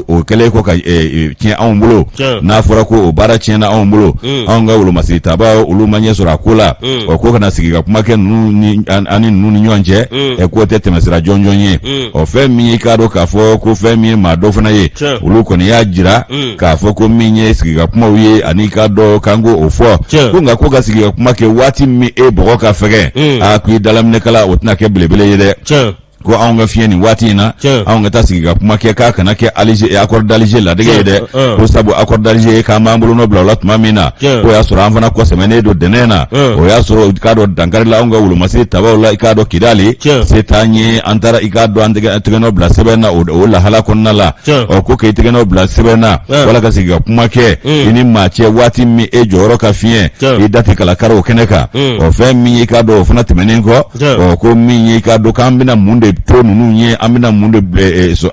o kɛlen kɔ ka tiɲɛ anw bolo, n'a fɔra ko o baara tiɲɛna anw bolo, anw ka wolomasiri taba olu ma ɲɛ sɔrɔ a ko la, o ko kana sigi ka kuma kɛ ninnu ni an ni ninnu ni ɲɔgɔn cɛ, k'o tɛ tɛmɛsira jɔnjɔn ye. Ɔ, fɛn min ye, i k'a dɔn k'a fɔ ko fɛn min ye maa dɔ fana ye, olu kɔni y'a jira k'a fɔ ko min ye sigi ka kumaw ye, ani k'a dɔn k'an ko o fɔ ko, nka ko ka sigi ka kuma kɛ waati min e bɔgɔ ka fɛgɛn, aa, k'i dalaminɛkala, o tɛna kɛ belebele ye dɛ. Ko anw ka fiɲɛ nin waati in na, anw ka taa sigi ka kuma kɛ, k'a kana kɛ Alger, accord d'Alger ladege ye dɛ. Ko sabu accord d'Alger, k'an b'an bolonɔ bila o la tuma min na, k'o y'a sɔrɔ an fana kɔsɛmɛnen don dɛnɛn na. O y'a sɔrɔ, i k'a dɔn, dankari la anw ka wolomasiri tabaw la, i k'a dɔn, Kidali. Se t'an ye, an taara, i k'a dɔn, an tɛgɛnɔ bila sɛbɛn na o lahala kɔnɔna la. Ɔ, ko k'i tɛgɛnɔ bila sɛbɛn na wala ka sigi ka kuma kɛ i ni maa cɛ waati min e jɔyɔrɔ ka fiɲɛ, i da tɛ kalakari o kɛnɛ kan. Ɔ, fɛn min ye, i k'a dɔn, o fana tɛmɛnen kɔ, ɔ, ko min ye, i k'a dɔn k'an bɛna mun de to ninnu ye, an bɛna mun de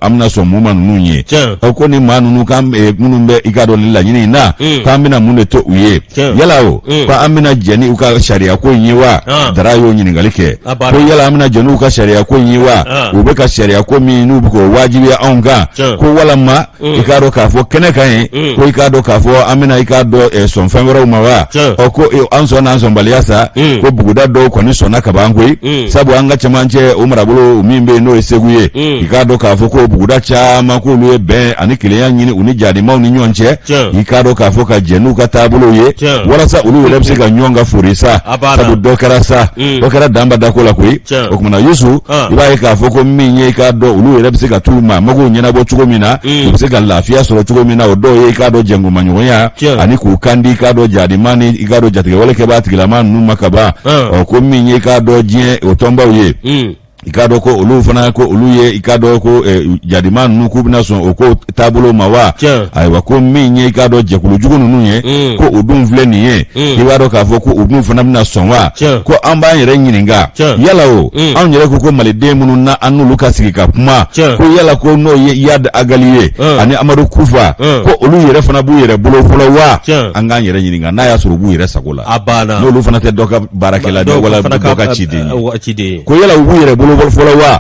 an bɛna sɔn mun ma ninnu ye? Ɔ, ko ni maa ninnu k'an minnu bɛ, i k'a dɔn, nin laɲini in na, k'an bɛna mun de to u ye? Yala o ko an bɛna jɛn ni u ka sariya ko in ye wa? Dara y'o ɲininkali kɛ ko yala an bɛna jɛn n'u ka sariya ko in ye wa? U bɛ ka sariya ko min n'u bɛ k'o wajibiya anw kan, ko walama i k'a dɔn k'a fɔ kɛnɛ kan yen, ko i k'a dɔn k'a fɔ an bɛna, i k'a dɔn, sɔn fɛn wɛrɛw ma wa? Ɔ, ko an sɔnna an sɔnbaliya sa. Ko buguda dɔw kɔni sɔnna ka ban koyi, sabu an ka cɛmancɛ o marabolo min bɛ yen, n'o ye Segu ye, i k'a dɔn k'a fɔ ko buguda caman k'olu ye bɛn ani kelenya ɲini u ni jadimaw ni ɲɔgɔn cɛ, i k'a dɔn k'a fɔ ka jɛn n'u ka taabolow ye, walasa olu yɛrɛ bɛ se ka ɲɔgɔn ka fori sa, sabu dɔ kɛra sa, dɔ kɛra danba dako la koyi. O kumana, Yusu, i b'a ye k'a fɔ ko min ye, i k'a dɔn, olu yɛrɛ bɛ se ka t'u ma magow ɲɛnabɔ cogo min na, u bɛ se ka lafiya sɔrɔ cogo min na, o dɔw ye, i k'a dɔn, jɛnkomaɲɔgɔnya ani k'u kan di, i k'a dɔn, jadima ni, i k'a dɔn, jatigɛwale kɛbaa tigilama ninnu ma ka ban. Ɔ, ko min ye, i k'a dɔn, diɲɛ o tɔnbaw ye, i k'a dɔn ko olu fana, ko olu ye, i k'a dɔn, ko jadima ninnu, k'u bɛna sɔn o ko taabolo ma wa? Ayiwa, ko min ye, i k'a dɔn, jɛkulu jugu ninnu ye, ko u dun filɛ nin ye, i b'a dɔn k'a fɔ ko u dun fana bɛna sɔn wa? Ko an b'an yɛrɛ ɲininka, yala o anw yɛrɛ ko maliden minnu na an n'olu ka sigi ka kuma, ko yala ko n'o ye Iyad Ag Ghali ye ani Amadu Kufa, ko olu yɛrɛ fana b'u yɛrɛ bolo fɔlɔ wa? An k'an yɛrɛ ɲininka n'a y'a sɔrɔ u b'u yɛrɛ sago la, n'olu fana tɛ dɔ ka baarakɛla de wala dɔ ka ciden ye. Ko yala u b'u yɛrɛ bolo fɔlɔ wa?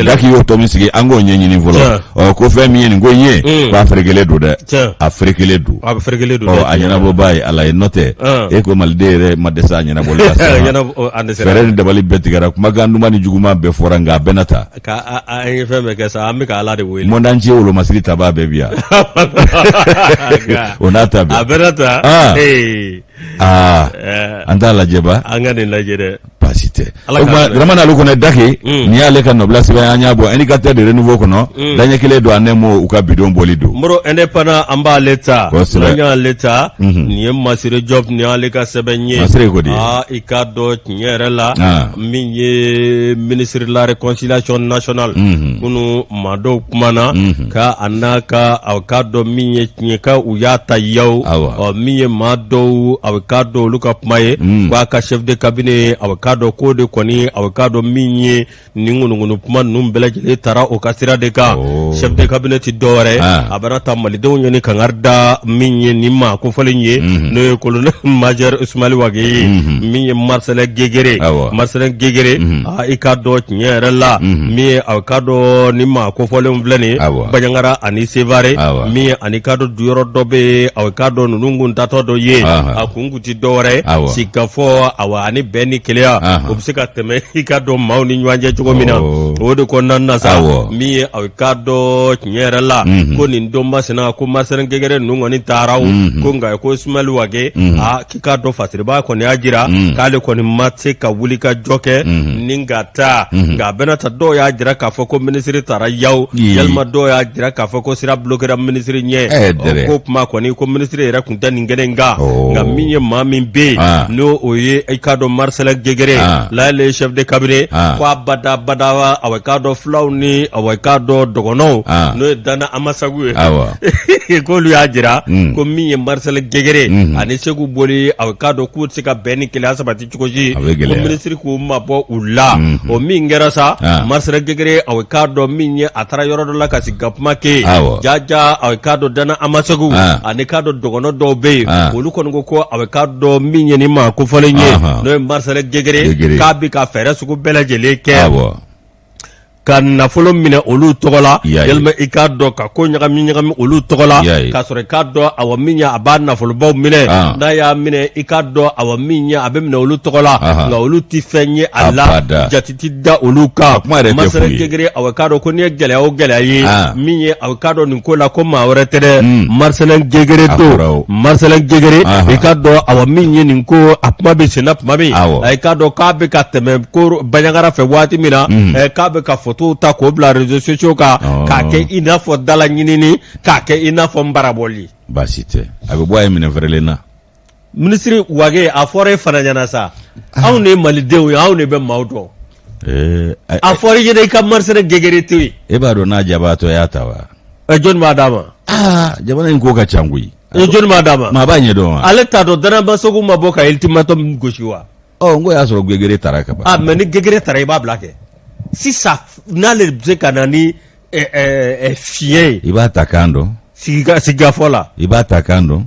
Daki y'o tɔ min sigi, an k'o ɲɛɲini fɔlɔ. Ɔ, ko fɛn min ye nin ko in ye, k'a ferekelen don dɛ, a ferekelen don. A ferekelen don. Ɔ, a ɲɛnabɔbaa ye Ala ye, n'o tɛ e ko maliden yɛrɛ ma dɛsɛ a ɲɛnabɔli la sa. Fɛɛrɛ ni dabali bɛɛ tigɛra, kumakan duman ni juguman bɛɛ fɔra, nka a bɛɛ na ta. Ka an ye fɛn bɛɛ kɛ sa, an bɛ ka Ala de wele. Monde entier wolomasiri tabaa bɛɛ bi yan, o n'a ta bɛɛ. A bɛɛ na ta. Aa, an t'a lajɛ ba. An ka nin lajɛ dɛ. Baasi tɛ. O tuma, Dramane Alu Kɔnɛ Dake, nin y'ale ka nɔbila sɛbɛn, an y'a bɔ Indicateur de renouveau kɔnɔ, daɲɛ kelen don, an mo u ka bidon bɔli don. Moro, Indépendant, an b'ale ta. N'an y'ale ta, nin ye Masire Diop, nin y'ale ka sɛbɛn ye. Masire ko di? Aa, i k'a dɔn, tiɲɛ yɛrɛ la, min ye ministre de la Réconciliation nationale, kunun maa dɔw kumana ka a n'a ka a k'a dɔn min ye tiɲɛ ka u y'a ta yaw. Ɔ, min ye maa dɔw, a bɛ k'a dɔn, olu ka kuma ye k'a ka chef de cabinet, a bɛ k'a dɔn k'o de kɔni, a bɛ k'a dɔn min ye nin ŋunuŋunu kuma ninnu bɛɛ lajɛlen taara o ka sira de kan. Chef de cabinet ti dɔwɛrɛ, a bɛna ta malidenw ɲini kangari da min ye nin maa kofɔlen ye, n'o ye colonel major Ismaël Wagué ye. Min ye Marcelin Gegere, Marcelin Gegere, i k'a dɔn, tiɲɛ yɛrɛ la, min ye a k'a dɔn nin maa kofɔlen filɛ nin ye, Bandiagara ani Sevare, min ye ani k'a dɔn duyɔrɔ dɔ bɛ yen, a k'a dɔn ninnu kun tatɔ dɔ ye, a kun kun ti dɔwɛrɛ, sigikafɔ, awa, ani bɛn ni kelenya, o bɛ se ka tɛmɛ, i k'a dɔn, maaw ni ɲɔgɔn cɛ cogo min na. O de kɔnɔna na sa, min ye a k'a dɔn tiɲɛ yɛrɛ la, ko nin don masina, ko Marcelin Gegere ninnu kɔni taara o, ko nka ko Ismaël Wagué, aa, k'i k'a dɔn fasiriba kɔni y'a jira k'ale kɔni ma se ka wuli ka jɔ kɛ ni ka taa. Nka a bɛna ta, dɔw y'a jira k'a fɔ ko minisiri taara yaw, yalima dɔw y'a jira k'a fɔ ko sira bloquera minisiri ɲɛ, ko kuma kɔni ko minisiri yɛrɛ tun tɛ nin kɛnɛ in kan. Nka min ye maa min bɛ yen, n'o o ye, i k'a dɔn, Marcelin Gegere, l'ale chef de cabinet, ko a bada bada, a k'a dɔn, fulaw ni a k'a dɔn dɔgɔnɔw, n'o ye Dana Amasagu ye, k'olu y'a jira ko min ye Marcelin Gegere ani Segu Boli, a k'a dɔn k'u tɛ se ka bɛn ni kelenya sabati cogo si, ko minisiri k'u mabɔ u la. O min kɛra sa, Marcelin Gegere, a k'a dɔn min ye a taara yɔrɔ dɔ la ka sigi ka kuma kɛ jaja, a k'a dɔn Dana Amasagu ani k'a dɔn dɔgɔnɔ dɔw bɛ yen, olu kɔni ko ko a k'a dɔn min ye nin maa kofɔlen ye, n'o ye Marcelin Gegere, k'a bɛ ka fɛɛrɛ sugu bɛɛ lajɛlen kɛ. Ka nafolo minɛ olu tɔgɔ la yalima i k'a dɔn ka ko ɲagami ɲagami olu tɔgɔ la k'a sɔrɔ i k'a dɔn awa min ye a b'a nafolobaw minɛ n'a y'a minɛ i k'a dɔn awa min ye a bɛ minɛ olu tɔgɔ la nka olu tɛ fɛn ye a la jate tɛ da olu kan Marcellin Gegere awa k'a dɔn ko n'i ye gɛlɛya o gɛlɛya ye min ye awa k'a dɔn nin ko la ko maa wɛrɛ tɛ dɛ Marcellin Gegere don Marcellin Gegere i k'a dɔn awa min ye nin ko a kuma bɛ senna tuma min i k'a dɔn k'a bɛ ka tɛmɛ ko Banjagara fɛ waati min na k'a bɛ ka fotow ta k'o bila réseaux sociaux kan k'a kɛ i n'a fɔ dala ɲinini k'a kɛ i n'a fɔ nbarabɔli. Baasi tɛ a bɛ bɔ a ye minɛ fɛrɛlen na. Minisiri Wage a fɔra e fana ɲɛna sa anw de ye malidenw ye anw de bɛ maaw dɔn. A fɔra i ɲɛna i ka Marcellin Gegere to yen. E b'a dɔn n'a jabaatɔ y'a ta wa? Jɔnni b'a d'a ma? Aa jamana in ko ka ca koyi. Jɔnni b'a d'a ma? Maa b'a ɲɛdɔn wa? Ale t'a dɔn Dana Ambassagou ma bɔ ka ultimatum gosi wa? Ɔ n ko y'a sɔrɔ Gegere tara ka ban. Ah mais ni Gegere tara i b'a bila kɛ. Sisan n'ale bɛ se ka na ni fiɲɛ ye. I b'a ta kan dɔn. Sigikafɔ la. I b'a ta kan dɔn.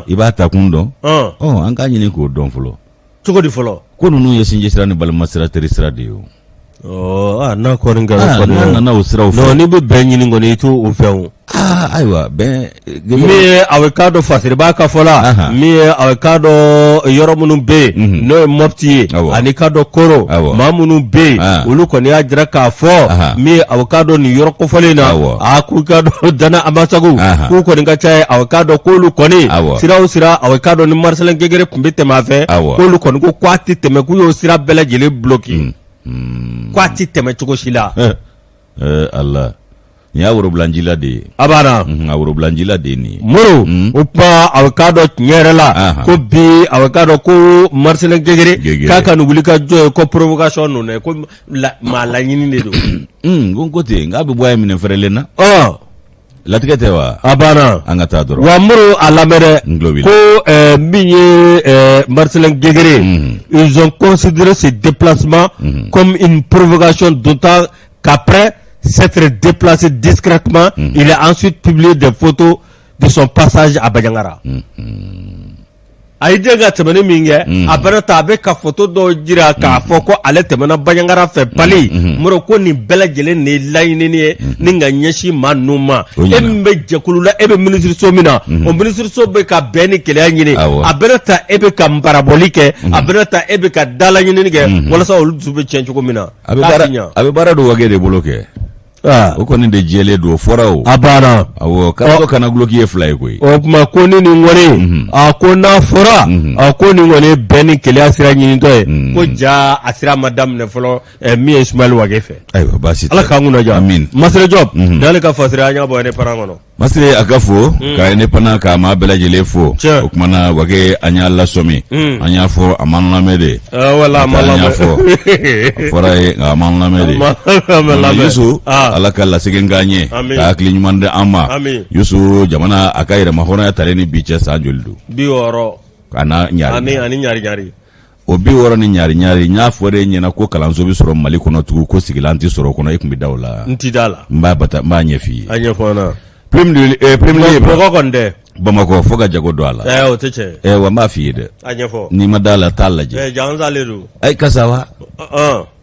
I b'a ta kun dɔn. Ɔ an k'a ɲini k'o dɔn fɔlɔ. Cogo di fɔlɔ? Ko ninnu ye sinji sira ni balima sira teri sira de ye o. Ɔ n'a kɔni kɛra kɔni n'a nana o siraw fɛ. N'i bɛ bɛn ɲini kɔni i t'o o fɛ o. Aa ayiwa bɛn. Min ye a k'a dɔn Fasiriba ka fɔ la min ye a k'a dɔn yɔrɔ minnu bɛ yen n'o ye Mɔpti ye ani k'a dɔn Koro maa minnu bɛ yen olu kɔni y'a jira k'a fɔ min ye a k'a dɔn nin yɔrɔ kofɔlen na a k'u k'a dɔn Dana Ambassagou k'u kɔni ka ca ye a k'a dɔn k'olu kɔni sira o sira a k'a dɔn ni Marcellin Gegere tun bɛ tɛmɛ a fɛ k'olu kɔni ko k'a tɛ tɛmɛ k'u y'o sira bɛɛ lajɛlen bloqué k'a tɛ tɛmɛ cogo si la Ala nin y'a worobilanjila de ye a banna a worobilanjila de ye nin ye Moro o kuma a k'a dɔn tiɲɛ yɛrɛ la ko bi a k'a dɔn ko Marcellin Gegere k'a ka nin wuli ka jɔ ye ko provocation ninnu dɛ ko maa laɲini de don ko n ko ten k'a bɛ bɔ a ye minɛ fɛrɛlen na latigɛ tɛ wa a banna an ka taa dɔrɔn wa Moro a lamɛn dɛ n tulo b'i la ko min ye Marcellin Gegere ils ont considéré ce déplacement comme une provocation d'autant qu'après s'être déplacé discrètement il a ensuite publié des photos de son passage à Bandiagara a ye den ka tɛmɛni min kɛ a bɛna ta a bɛ ka foto dɔw jira k'a fɔ ko ale tɛmɛna Bandiagara fɛ pali Moro ko nin bɛɛ lajɛlen de ye laɲinini ye ni ka ɲɛsin maa ninnu ma e min bɛ jɛkulu la e bɛ minisiriso min na o minisiriso bɛ ka bɛn ni kelenya ɲini a bɛna ta e bɛ ka nbarabɔli kɛ a bɛna ta e bɛ ka dala ɲinini kɛ walasa olu dusu bɛ tiɲɛ cogo min na a bɛ baara don Wage de bolo kɛ o kɔni de jɛlen don o fɔra o a banna awɔ karatɔ kana duloki ye fila ye koyi o tuma ko ni nin kɔni a ko n'a fɔra a ko nin kɔni ye bɛn ni kelenya sira ɲinitɔ ye ko ja a sira ma daminɛ fɔlɔ min ye Sumayɛli Wage fɛ ayiwa baasi tɛ ala k'an kunna diya amin Masire Jɔp n'ale ka fasiri an y'a bɔ Indépendant kɔnɔ Masire a ka fo ka Indépendant k'a maa bɛɛ lajɛlen fo o kuma na Wage an y'a lasɔmi an y'a fɔ a m'an lamɛn de wala a ma lamɛn y'a fɔ a fɔra ye nka a m'an lamɛn de Yusu ala ka lasegin k'an ye ka hakili ɲuman di an ma Yusu jamana a ka yɛrɛmahɔrɔnya talen ni bi cɛ san joli don 60 ka na ɲari ani ɲari ɲari o 60 ni ɲari ɲari n y'a fɔ de ɲɛna ko kalanso bɛ sɔrɔ mali kɔnɔ tugun ko sigilan tɛ sɔrɔ o kɔnɔ e tun bɛ da o la n ti da la n b'a bata n b'a ɲɛf'i ye a ɲɛfɔ n na Plume Plume libre Bamakɔ kɔni tɛ Bamakɔ fo ka jago don a la o tɛ tiɲɛ ye wa n b'a f'i ye dɛ a ɲɛfɔ n'i ma da la taa lajɛ ja n salen don ayi ka sa wa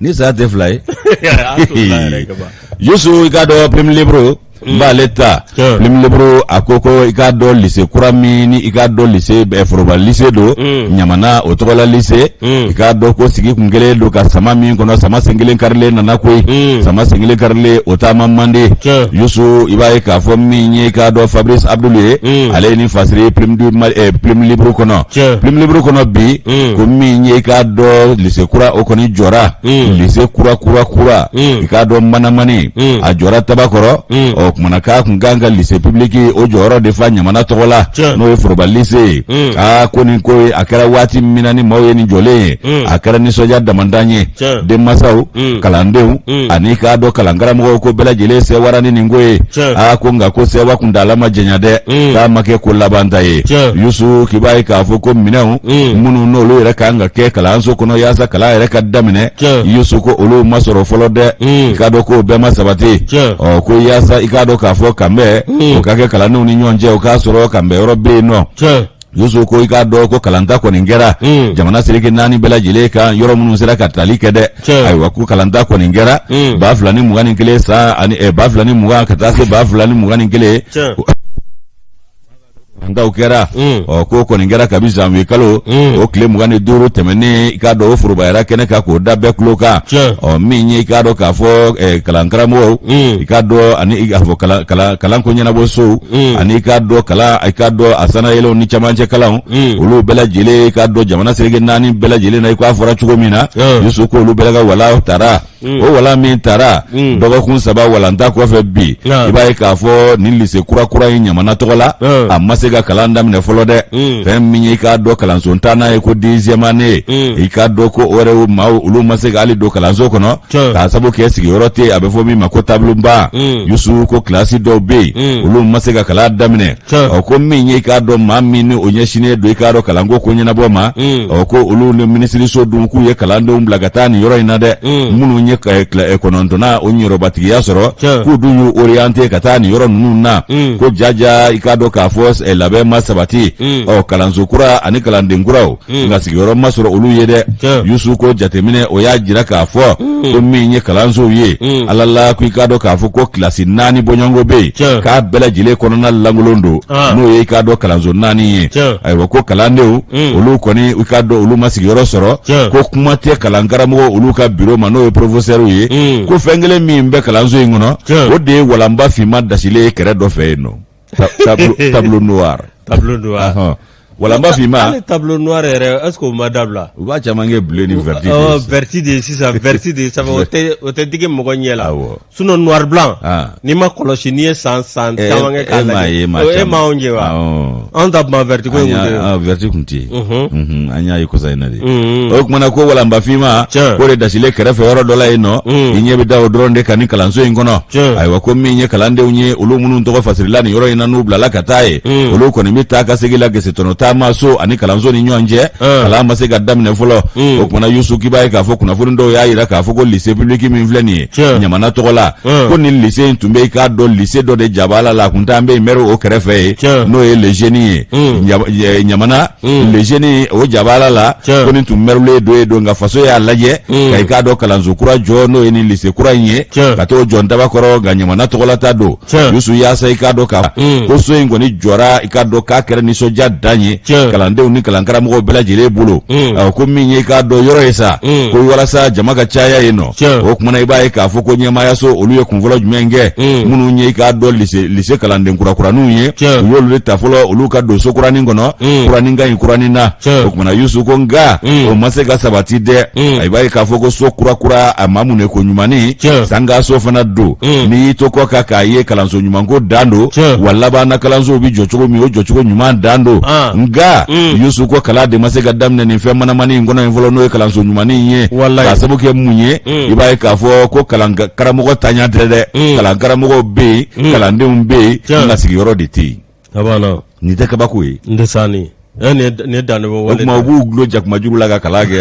ni saya tɛ fila ye a t'o la yɛrɛ kaban Yusu i k'a dɔn Plume libre n b'ale ta Plume libre a ko ko i k'a dɔn lycée kura min ni i k'a dɔn lycée foroba lycée don ɲamana o tɔgɔla lycée i k'a dɔn ko sigi kun kelen don ka sama min kɔnɔ sama sen kelen karilen nana koyi sama sen kelen karilen o taama man di Yusu i b'a ye k'a fɔ min ye i k'a dɔn Fabrice Abdul ye ale ye nin fasiri Plume libre kɔnɔ Plume libre kɔnɔ bi ko min ye i k'a dɔn lycée kura o kɔni jɔra lycée kura kura kura i k'a dɔn manamani a jɔra tabakɔrɔ ɔ kumana k'a kun kan ka lycée public o jɔyɔrɔ de fa ɲamana tɔgɔ la n'o ye foroba lycée ye aa ko nin ko ye a kɛra waati min na ni maaw ye nin jɔlen ye a kɛra nisɔndiya damandan ye denmansaw kalandenw ani k'a dɔn kalankaramɔgɔw ko bɛɛ lajɛlen sɛwara ni nin ko ye aa ko nka ko sɛwa kuntaala ma janya dɛ k'a ma kɛ ko laban ta ye Yusu k'i b'a ye k'a fɔ ko minɛnw minnu n'olu yɛrɛ kan ka kɛ kalanso kɔnɔ yaasa kalan yɛrɛ ka daminɛ Yusu ko olu ma sɔrɔ fɔlɔ dɛ i k'a dɔn k'o bɛɛ ma sabati ɔ ko yaasa i k'a dɔn k'a fɔ kanbɛn o ka kɛ kalandenw ni ɲɔgɔn cɛ o k'a sɔrɔ kanbɛn yɔrɔ bɛ yen nɔ. Yusu ko i k'a dɔn ko kalanta kɔni kɛra jamana seleke naani bɛɛ lajɛlen kan yɔrɔ minnu sera ka tali kɛ dɛ ayiwa ko kalanta kɔni kɛra 2021 san ani 2020 ka taa se 2021 kalantaw kɛra. Ɔ ko kɔni kɛra kabi zanwiye kalo o tile 25 tɛmɛnen, i k'a dɔn o forobayara kɛnɛ kan k'o da bɛɛ tulo kan. Ɔ min ye i k'a dɔn k'a fɔ kalankaramɔgɔw, i k'a dɔn ani i k'a fɔ kalanko ɲɛnabɔ sow ani i k'a dɔn kalan, i k'a dɔn a sanayɛlɛw ni camancɛ kalanw, olu bɛɛ lajɛlen, i k'a dɔn jamana seleke naani bɛɛ lajɛlen na, i k'a fɔra cogo min na, Yusu ko olu bɛɛ ka wala tara. O wala min tara dɔgɔkun 3 walanta kɔfɛ bi, i b'a ye k'a fɔ nin lise kura kura in ɲamana tɔgɔ la, a ma se ka kalan daminɛ fɔlɔ dɛ. Fɛn min ye i k'a dɔn kalanso tannan ye ko dixième année, i k'a dɔn ko o yɛrɛ maaw olu ma se ka hali don kalanso kɔnɔ k'a sabu kɛ sigiyɔrɔ tɛ yen, a bɛ fɔ min ma ko tableau banc. Yusu ko kilasi dɔw bɛ yen, olu ma se ka kalan daminɛ. Ɔ ko min ye i k'a dɔn maa min ni o ɲɛsinnen don i k'a dɔn kalanko ko ɲɛnabɔ ma, ɔ ko olu ni minisiriso dun k'u ye kalandenw bila ka taa nin yɔrɔ in na dɛ, minnu ye kɔnɔntɔnna o ɲɛrɔbatigiya sɔrɔ, k'u dun y'u orienté ka taa nin yɔrɔ ninnu na, ko jaja i k'a dɔn k'a fɔ labɛn ma sabati. Ɔ kalanso kura ani kalanden kuraw, nka sigiyɔrɔ ma sɔrɔ olu ye dɛ. Yusu ko jateminɛ o y'a jira k'a fɔ ko min ye kalansow ye, ala la ko i k'a dɔn k'a fɔ ko kilasi naani bɔɲɔgɔnko bɛ yen k'a bɛɛ lajɛlen kɔnɔna lankolon don, n'o ye i k'a dɔn kalanso naani ye. Ayiwa ko kalandenw olu kɔni, i k'a dɔn olu ma sigiyɔrɔ sɔrɔ, ko kuma tɛ kalankaramɔgɔ olu ka biro ma, n'o ye porofesɛriw ye. Ko fɛn kelen min bɛ kalanso in kɔnɔ, o de ye walanba finman dasilen ye kɛrɛ dɔ fɛ yen nɔ, tableau noir. Tableau noir. Walanba finman. Hali tableau noir yɛrɛ, est ce que o ma dabila? U b'a caman kɛ bleu ni vert. Ɔ vert de ye sisan, vert de ye, sabu o tɛ digi mɔgɔ ɲɛ la. Sinon noir blanc, n'i ma kɔlɔsi, n'i ye san san caman kɛ k'a lajɛ, e ma anw ye wa? Anw ta tuma vert ko in kun tɛ yen. Vert kun tɛ yen, an y'a ye kɔsa in na de. O kumana ko walanba finman k'o de dasilen kɛrɛfɛ yɔrɔ dɔ la yen nɔ, i ɲɛ bɛ da o dɔrɔn de kan ni kalanso in kɔnɔ. Ayiwa ko min ye kalandenw ye, olu minnu tɔgɔ fasirila nin yɔrɔ in na, n'u bilala ka taa yen, olu kɔni bɛ taa ka segin la gese tɔnɔ taama so ani kalanso ni ɲɔgɔn cɛ. Kalan ma se ka daminɛ fɔlɔ. O kumana Yusu k'i b'a ye k'a fɔ kunnafoni dɔw y'a jira k'a fɔ ko lycée public min filɛ nin ye Ɲamana tɔgɔ la, ko nin lycée in tun bɛ i k'a dɔn lycée dɔ de jabala la, a kun t'an bɛ yen mɛri o kɛrɛfɛ yen, n'o ye le génie ye Ɲamana. Le génie o jabala la, ko nin tun mɛrilen dɔ ye don, nka faso y'a lajɛ ka i k'a dɔn kalanso kura jɔ, n'o ye nin lycée kura in ye, ka t'o jɔ Ntabakɔrɔ, nka Ɲamana tɔgɔlata don. Yusu yaasa i k'a dɔn ka ko so in kɔni jɔra, i k'a dɔn k'a kɛra nisɔndiya dan ye kalandenw ni kalankaramɔgɔw bɛɛ lajɛlen bolo. Ko min ye i k'a dɔn yɔrɔ ye sa, ko walasa jama ka caya yen nɔ, o kumana i b'a ye k'a fɔ ko ɲɛmaayaso olu ye kunfɔlɔ jumɛn kɛ? Minnu ye i k'a dɔn lycée kalanden kurakuraniw ye, u y'olu de ta fɔlɔ, olu ka don so kuranin kɔnɔ, kuranin ka ɲi kuranin na. O kumana Yusu ko nka o ma se ka sabati dɛ. I b'a ye k'a fɔ ko so kurakura a ma mun ko ɲumanni sangaso fana don, n'i y'i to kɔ kan k'a ye kalanso ɲumanko dan don, wa laban na kalansow bɛ jɔ cogo min, o jɔcogo ɲuman dan don. Nka Yusu ko kalan de ma se ka daminɛ nin fɛn manamani in kɔnɔ yen fɔlɔ, n'o ye kalanso ɲumannin ye, k'a sababu kɛ mun ye? I b'a ye k'a fɔ ko kalan karamɔgɔ tanya tɛ dɛ, kalan karamɔgɔw bɛ yen, kalandenw bɛ yen, nka sigiyɔrɔ de tɛ yen. Nin tɛ kabako ye? N tɛ sani nin ye danni bɔ. O tuma u b'u dulon jakumajuru la ka kalan kɛ,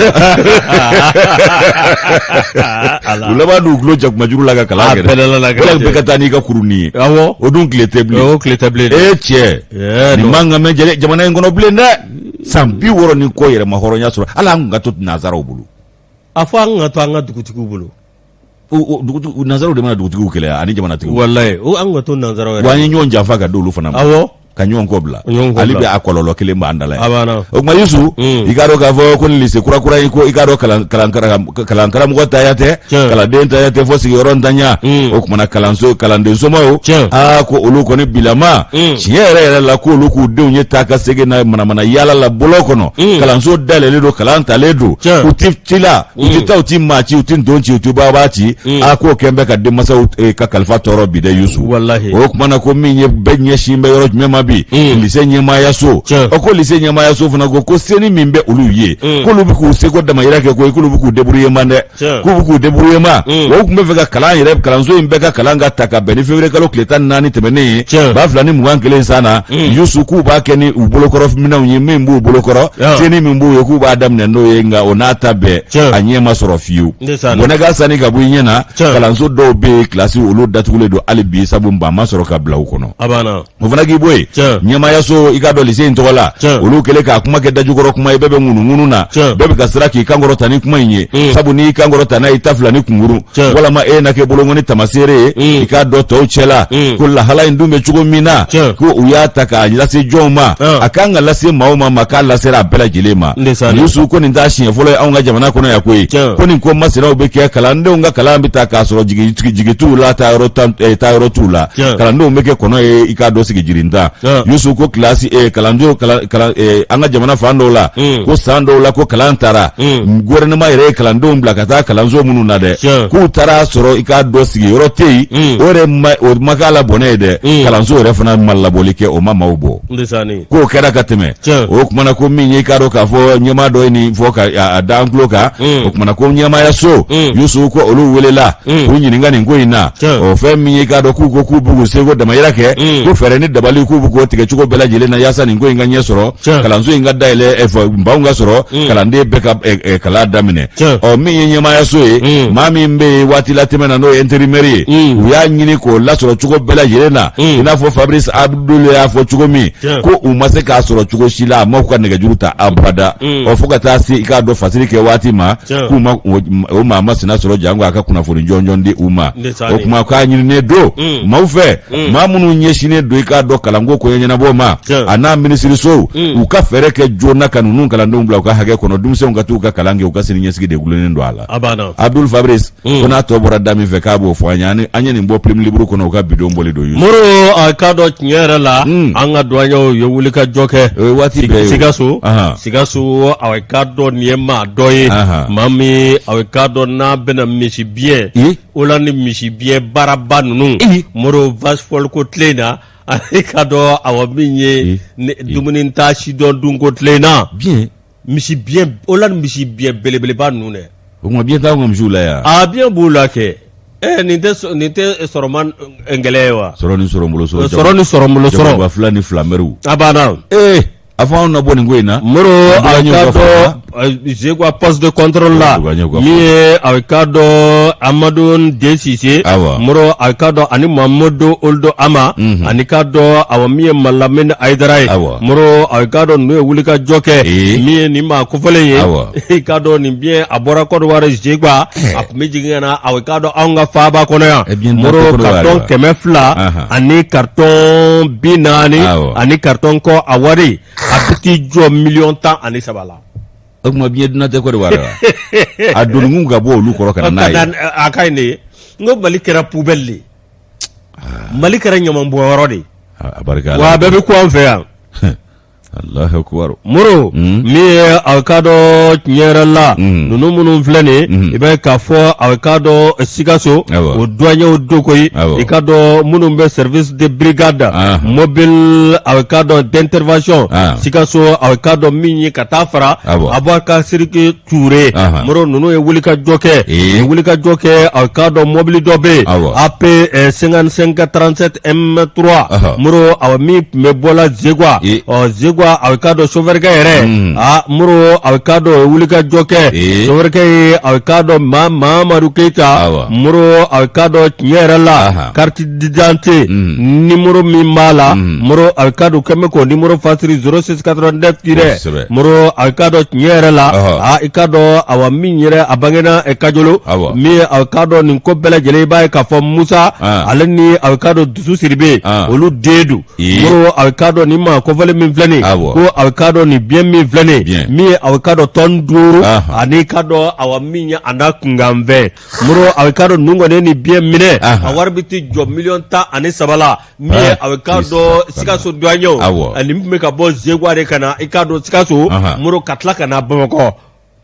u laban d'u dulon jakumajuru la ka kalan kɛ dɛ, wala bɛɛ ka taa n'i ka kurunin ye. O dun tile tɛ bilen. O tile tɛ bilen. E cɛ, nin man ka mɛn jamana in kɔnɔ bilen dɛ. San 60 ni kɔ yɛrɛma hɔrɔnya sɔrɔ, hali an kun ka to nanzaraw bolo. A fɔ an ka to an ka dugutigiw bolo. Nanzaraw de mana dugutigiw kɛlɛ ani jamanatigiw. Walayi, an ka to nanzaraw yɛrɛ. Wa an ye ɲɔgɔn janfa ka d'olu fana ma. Ka ɲɔgɔn kɔ bila, hali bi a kɔlɔlɔ kelen b'an da la yan. O tuma Yusu, i k'a dɔn k'a fɔ ko nin lycée kura in, ko i k'a dɔn kalankaramɔgɔ tanya tɛ, kalanden tanya tɛ, fɔ sigiyɔrɔ ntanya. O kumana kalanso kalanden somaw, aa ko olu kɔni bilama tiɲɛ yɛrɛ yɛrɛ la, k'olu k'u denw ye taa ka segin na manamana yaala la bɔlɔn kɔnɔ. Kalanso dayɛlɛlen don, kalan talen don, u ti ci la, u ti taa, u ti maa ci, u ti nton ci, u ti baaba ci. A k'o kɛn bɛ ka denmansaw ka kalifa tɔɔrɔ bi dɛ Yusu. O tuma na ko min ye bɛɛ ɲɛsin bɛ yɔrɔ jumɛn ma bi? Lycée ɲɛmaayaso. Ɔ ko lycée ɲɛmaayaso fana ko seni min bɛ olu ye, k'olu bɛ k'u seko damayira kɛ koyi, k'olu bɛ k'u débrouiller man dɛ, k'u bɛ k'u débrouiller ma. Wa u tun bɛ fɛ ka kalan yɛrɛ, kalanso in bɛɛ ka kalan ka ta ka bɛn ni février kalo tile 14 tɛmɛnen ye 2021 san na. Yusu k'u b'a kɛ ni u bolokɔrɔ minɛnw ye, min b'u bolokɔrɔ, seni min b'u ye, k'u b'a daminɛ n'o ye, nka o n'a ta bɛɛ a ɲɛ ma sɔrɔ fiyewu. Bɔnɛ ka sani ka bɔ i ɲɛ na, kalanso dɔw bɛ yen, kilasi olu datugulen don hali bi, sabu ban ma sɔrɔ ka bila u kɔnɔ. O fana k'i bɔ yen. Ɲɛmaayaso i k'a dɔn lise in tɔgɔ la, olu kɛlen k'a kuma kɛ dajukɔrɔ kuma ye, bɛɛ bɛ ŋunuŋunu na, bɛɛ bɛ ka siran k'i kan kɔrɔta ni kuma in ye, sabu n'i kan kɔrɔta n'a y'i ta fila ni kunkuru, walama e na kɛ bolonkɔni tamaseere ye i k'a dɔn tɔw cɛ la ko lahala in dun bɛ cogo min na, ko u y'a ta k'a lase jɔnw ma, a kan ka lase maa o maa ma, k'a lasera a bɛɛ lajɛlen ma. Yusu, ko nin t'a siɲɛ fɔlɔ ye anw ka jamana kɔnɔ yan koyi, ko nin ko masinaw bɛ kɛ, kalandenw ka kalan bɛ taa k'a sɔrɔ jigi t'u la, taayɔrɔ t'u la, kalandenw bɛ kɛ kɔnɔ ye i k'a dɔn sigi jirintan. Yusu, ko kilasi kalandenw an ka jamana fan dɔw la, ko san dɔw la ko kalan taara, gouvernement yɛrɛ ye kalandenw bila ka taa kalanso minnu na dɛ, k'u taara sɔrɔ i k'a dɔn sigiyɔrɔ tɛ yen. O yɛrɛ ma, o ma k'a la bɔnɛ ye dɛ, kalanso yɛrɛ fana ma labɔli kɛ, o ma maaw bɔ. K'o kɛra ka tɛmɛ. O kumana ko min ye i k'a dɔn k'a fɔ ɲɛmaa dɔ ye nin fɔ ka a da an tulo kan. O kumana ko ɲɛmaayaso, Yusu, ko olu welela k'u ɲininka nin ko in na. O fɛn min ye i k'a dɔn k'u ko k'u b'u seko damayira kɛ, ko fɛɛrɛ ni dabali k'u b'u k'o tigɛ cogo bɛɛ lajɛlen na yaasa nin ko in ka ɲɛ sɔrɔ, kalanso in ka dayɛlɛ, banw ka sɔrɔ, kalanden bɛɛ ka kalan daminɛ. Ɔ min ye ɲɛmaayaso ye, maa min bɛ yen waati latɛmɛ na, n'o ye intérimaire ye, u y'a ɲini k'o lasɔrɔ cogo bɛɛ lajɛlen na, i n'a fɔ Fabrice Abdul y'a fɔ cogo min, ko u ma se k'a sɔrɔ cogo si la, a ma ka nɛgɛjuru ta abada. Ɔ fo ka taa se i k'a dɔn fasiri kɛ waati ma, k'u ma o maa masina sɔrɔ, janko a ka kunnafoni jɔnjɔn di u ma. O tuma k'a ɲininen don maaw fɛ, maa minnu ɲɛsinnen don i k'a dɔn kalanko koɲɛ ɲɛnabɔ ma, a n'a minisirisow, u ka fɛɛrɛ kɛ joona ka ninnu kalandenw bila u ka hakɛ kɔnɔ, denmisɛnw ka t'u ka kalan kɛ, u ka sini ɲɛsigi de gulonnen don a la. Abdul Fabrice, ko n'a tɔ bɔra da min fɛ k'a b'o fɔ an ye. An ye nin bɔ Plume Libre kɔnɔ, u ka bi don bɔli don. Moro, a k'a dɔn tiɲɛ yɛrɛ la, an ka duwaɲɛw ye wuli ka jɔ kɛ. O ye waati bɛɛ ye. Sikaso, Sikaso, a k'a dɔn nin ye maa dɔ ye, maa min a k'a dɔn n'a bɛna misi biɲɛ o la, ni misi biɲɛ baaraba ninnu, Moro, vache folle ko tile in na, a k'a dɔn awa min ye dumuni ta sidɔn dunko tile in na, misi biɲɛ o la, ni misi biɲɛ belebeleba ninnu dɛ. O tuma biɲɛ t'anw ka misiw la yan? A biɲɛ b'u la kɛ. Nin tɛ nin tɛ sɔrɔma gɛlɛya ye wa? Sɔrɔ ni sɔrɔ bolo sɔrɔ. Sɔrɔ ni sɔrɔ bolo sɔrɔ. Jagoba fila ni fila mɛriw. A banna. Ee, a fɔ anw na bɔ nin ko in na. Moro, a k'a dɔn Zegwa poste de contrôle la, min ye a k'a dɔn Amadu Den Sise. Moro, a k'a dɔn ani Mamadu Oldo Ama, ani k'a dɔn awa min ye Malamine Ayidara ye. Moro, a k'a dɔn ninnu ye wulikajɔ kɛ, min ye nin maa kofɔlen ye, i k'a dɔn nin biɲɛ a bɔra Kɔdiwari Zegwa, a tun bɛ jigin ka na a k'a dɔn anw ka faaba kɔnɔ yan. Moro, carton 200 ani carton 40 ani carton kɔ, a wari a bɛ t'i jɔ miliyɔn 13 la. O tuma biɲɛ dunna tɛ Kɔdiwari wa? A donikun ka bɔ olu kɔrɔ ka na n'a ye. A ka ɲi de ye. N ko Mali kɛra poubelle de ye. Mali kɛra ɲamanbɔnyɔrɔ de ye. Wa a bɛɛ bɛ kun an fɛ yan. Alahu akubar. Moro, min ye a k'a dɔn tiɲɛ yɛrɛ la, ninnu minnu filɛ nin ye, i b'a ye k'a fɔ a k'a dɔn Sikaso o douaniers don koyi, i k'a dɔn minnu bɛ service de brigade mobile, a k'a dɔn d'intervention Sikaso, a k'a dɔn min ye ka taa fara Abubakar Siriki Ture. Moro, ninnu ye wulikajɔ kɛ, wulikajɔ kɛ, a k'a dɔn mobili dɔ bɛ yen, AP 55 37 M3. Moro, a min tun bɛ bɔla Zegwa, ɔ Zegwa, a k'a dɔn sofɛrikɛ yɛrɛ, a Moro, a k'a dɔn o ye wulikajɔ kɛ. Sofɛrikɛ ye a k'a dɔn Mamadu Keyita. Moro, a k'a dɔn tiɲɛ yɛrɛ la, carte d'identité numéro min b'a la, Moro, a k'a dɔn kɛmɛ k'o numéro fasiri 06 89 tiré. Moro, a k'a dɔn tiɲɛ yɛrɛ la, a i k'a dɔn awa min yɛrɛ a bangena Kajolo, min a k'a dɔn nin ko bɛɛ lajɛlen, i b'a ye k'a fɔ Musa ale ni a k'a dɔn Dusu Siribe, olu den don. Moro, a k'a dɔn nin maa kofɔlen min filɛ nin, ko a k'a dɔn nin biɲɛ min filɛ nin, min ye a k'a dɔn tɔni 5, ani k'a dɔn awa min ye a n'a kunkanfɛn. Moro, a k'a dɔn ninnu kɔni ye nin biɲɛ minɛ, a wari bɛ t'i jɔ miliyɔn 13 la. Min ye a k'a dɔn Sikaso douaniers, ani min bɛ ka bɔ Zegwa de ka na i k'a dɔn Sikaso, Moro, ka tila ka na Bamakɔ.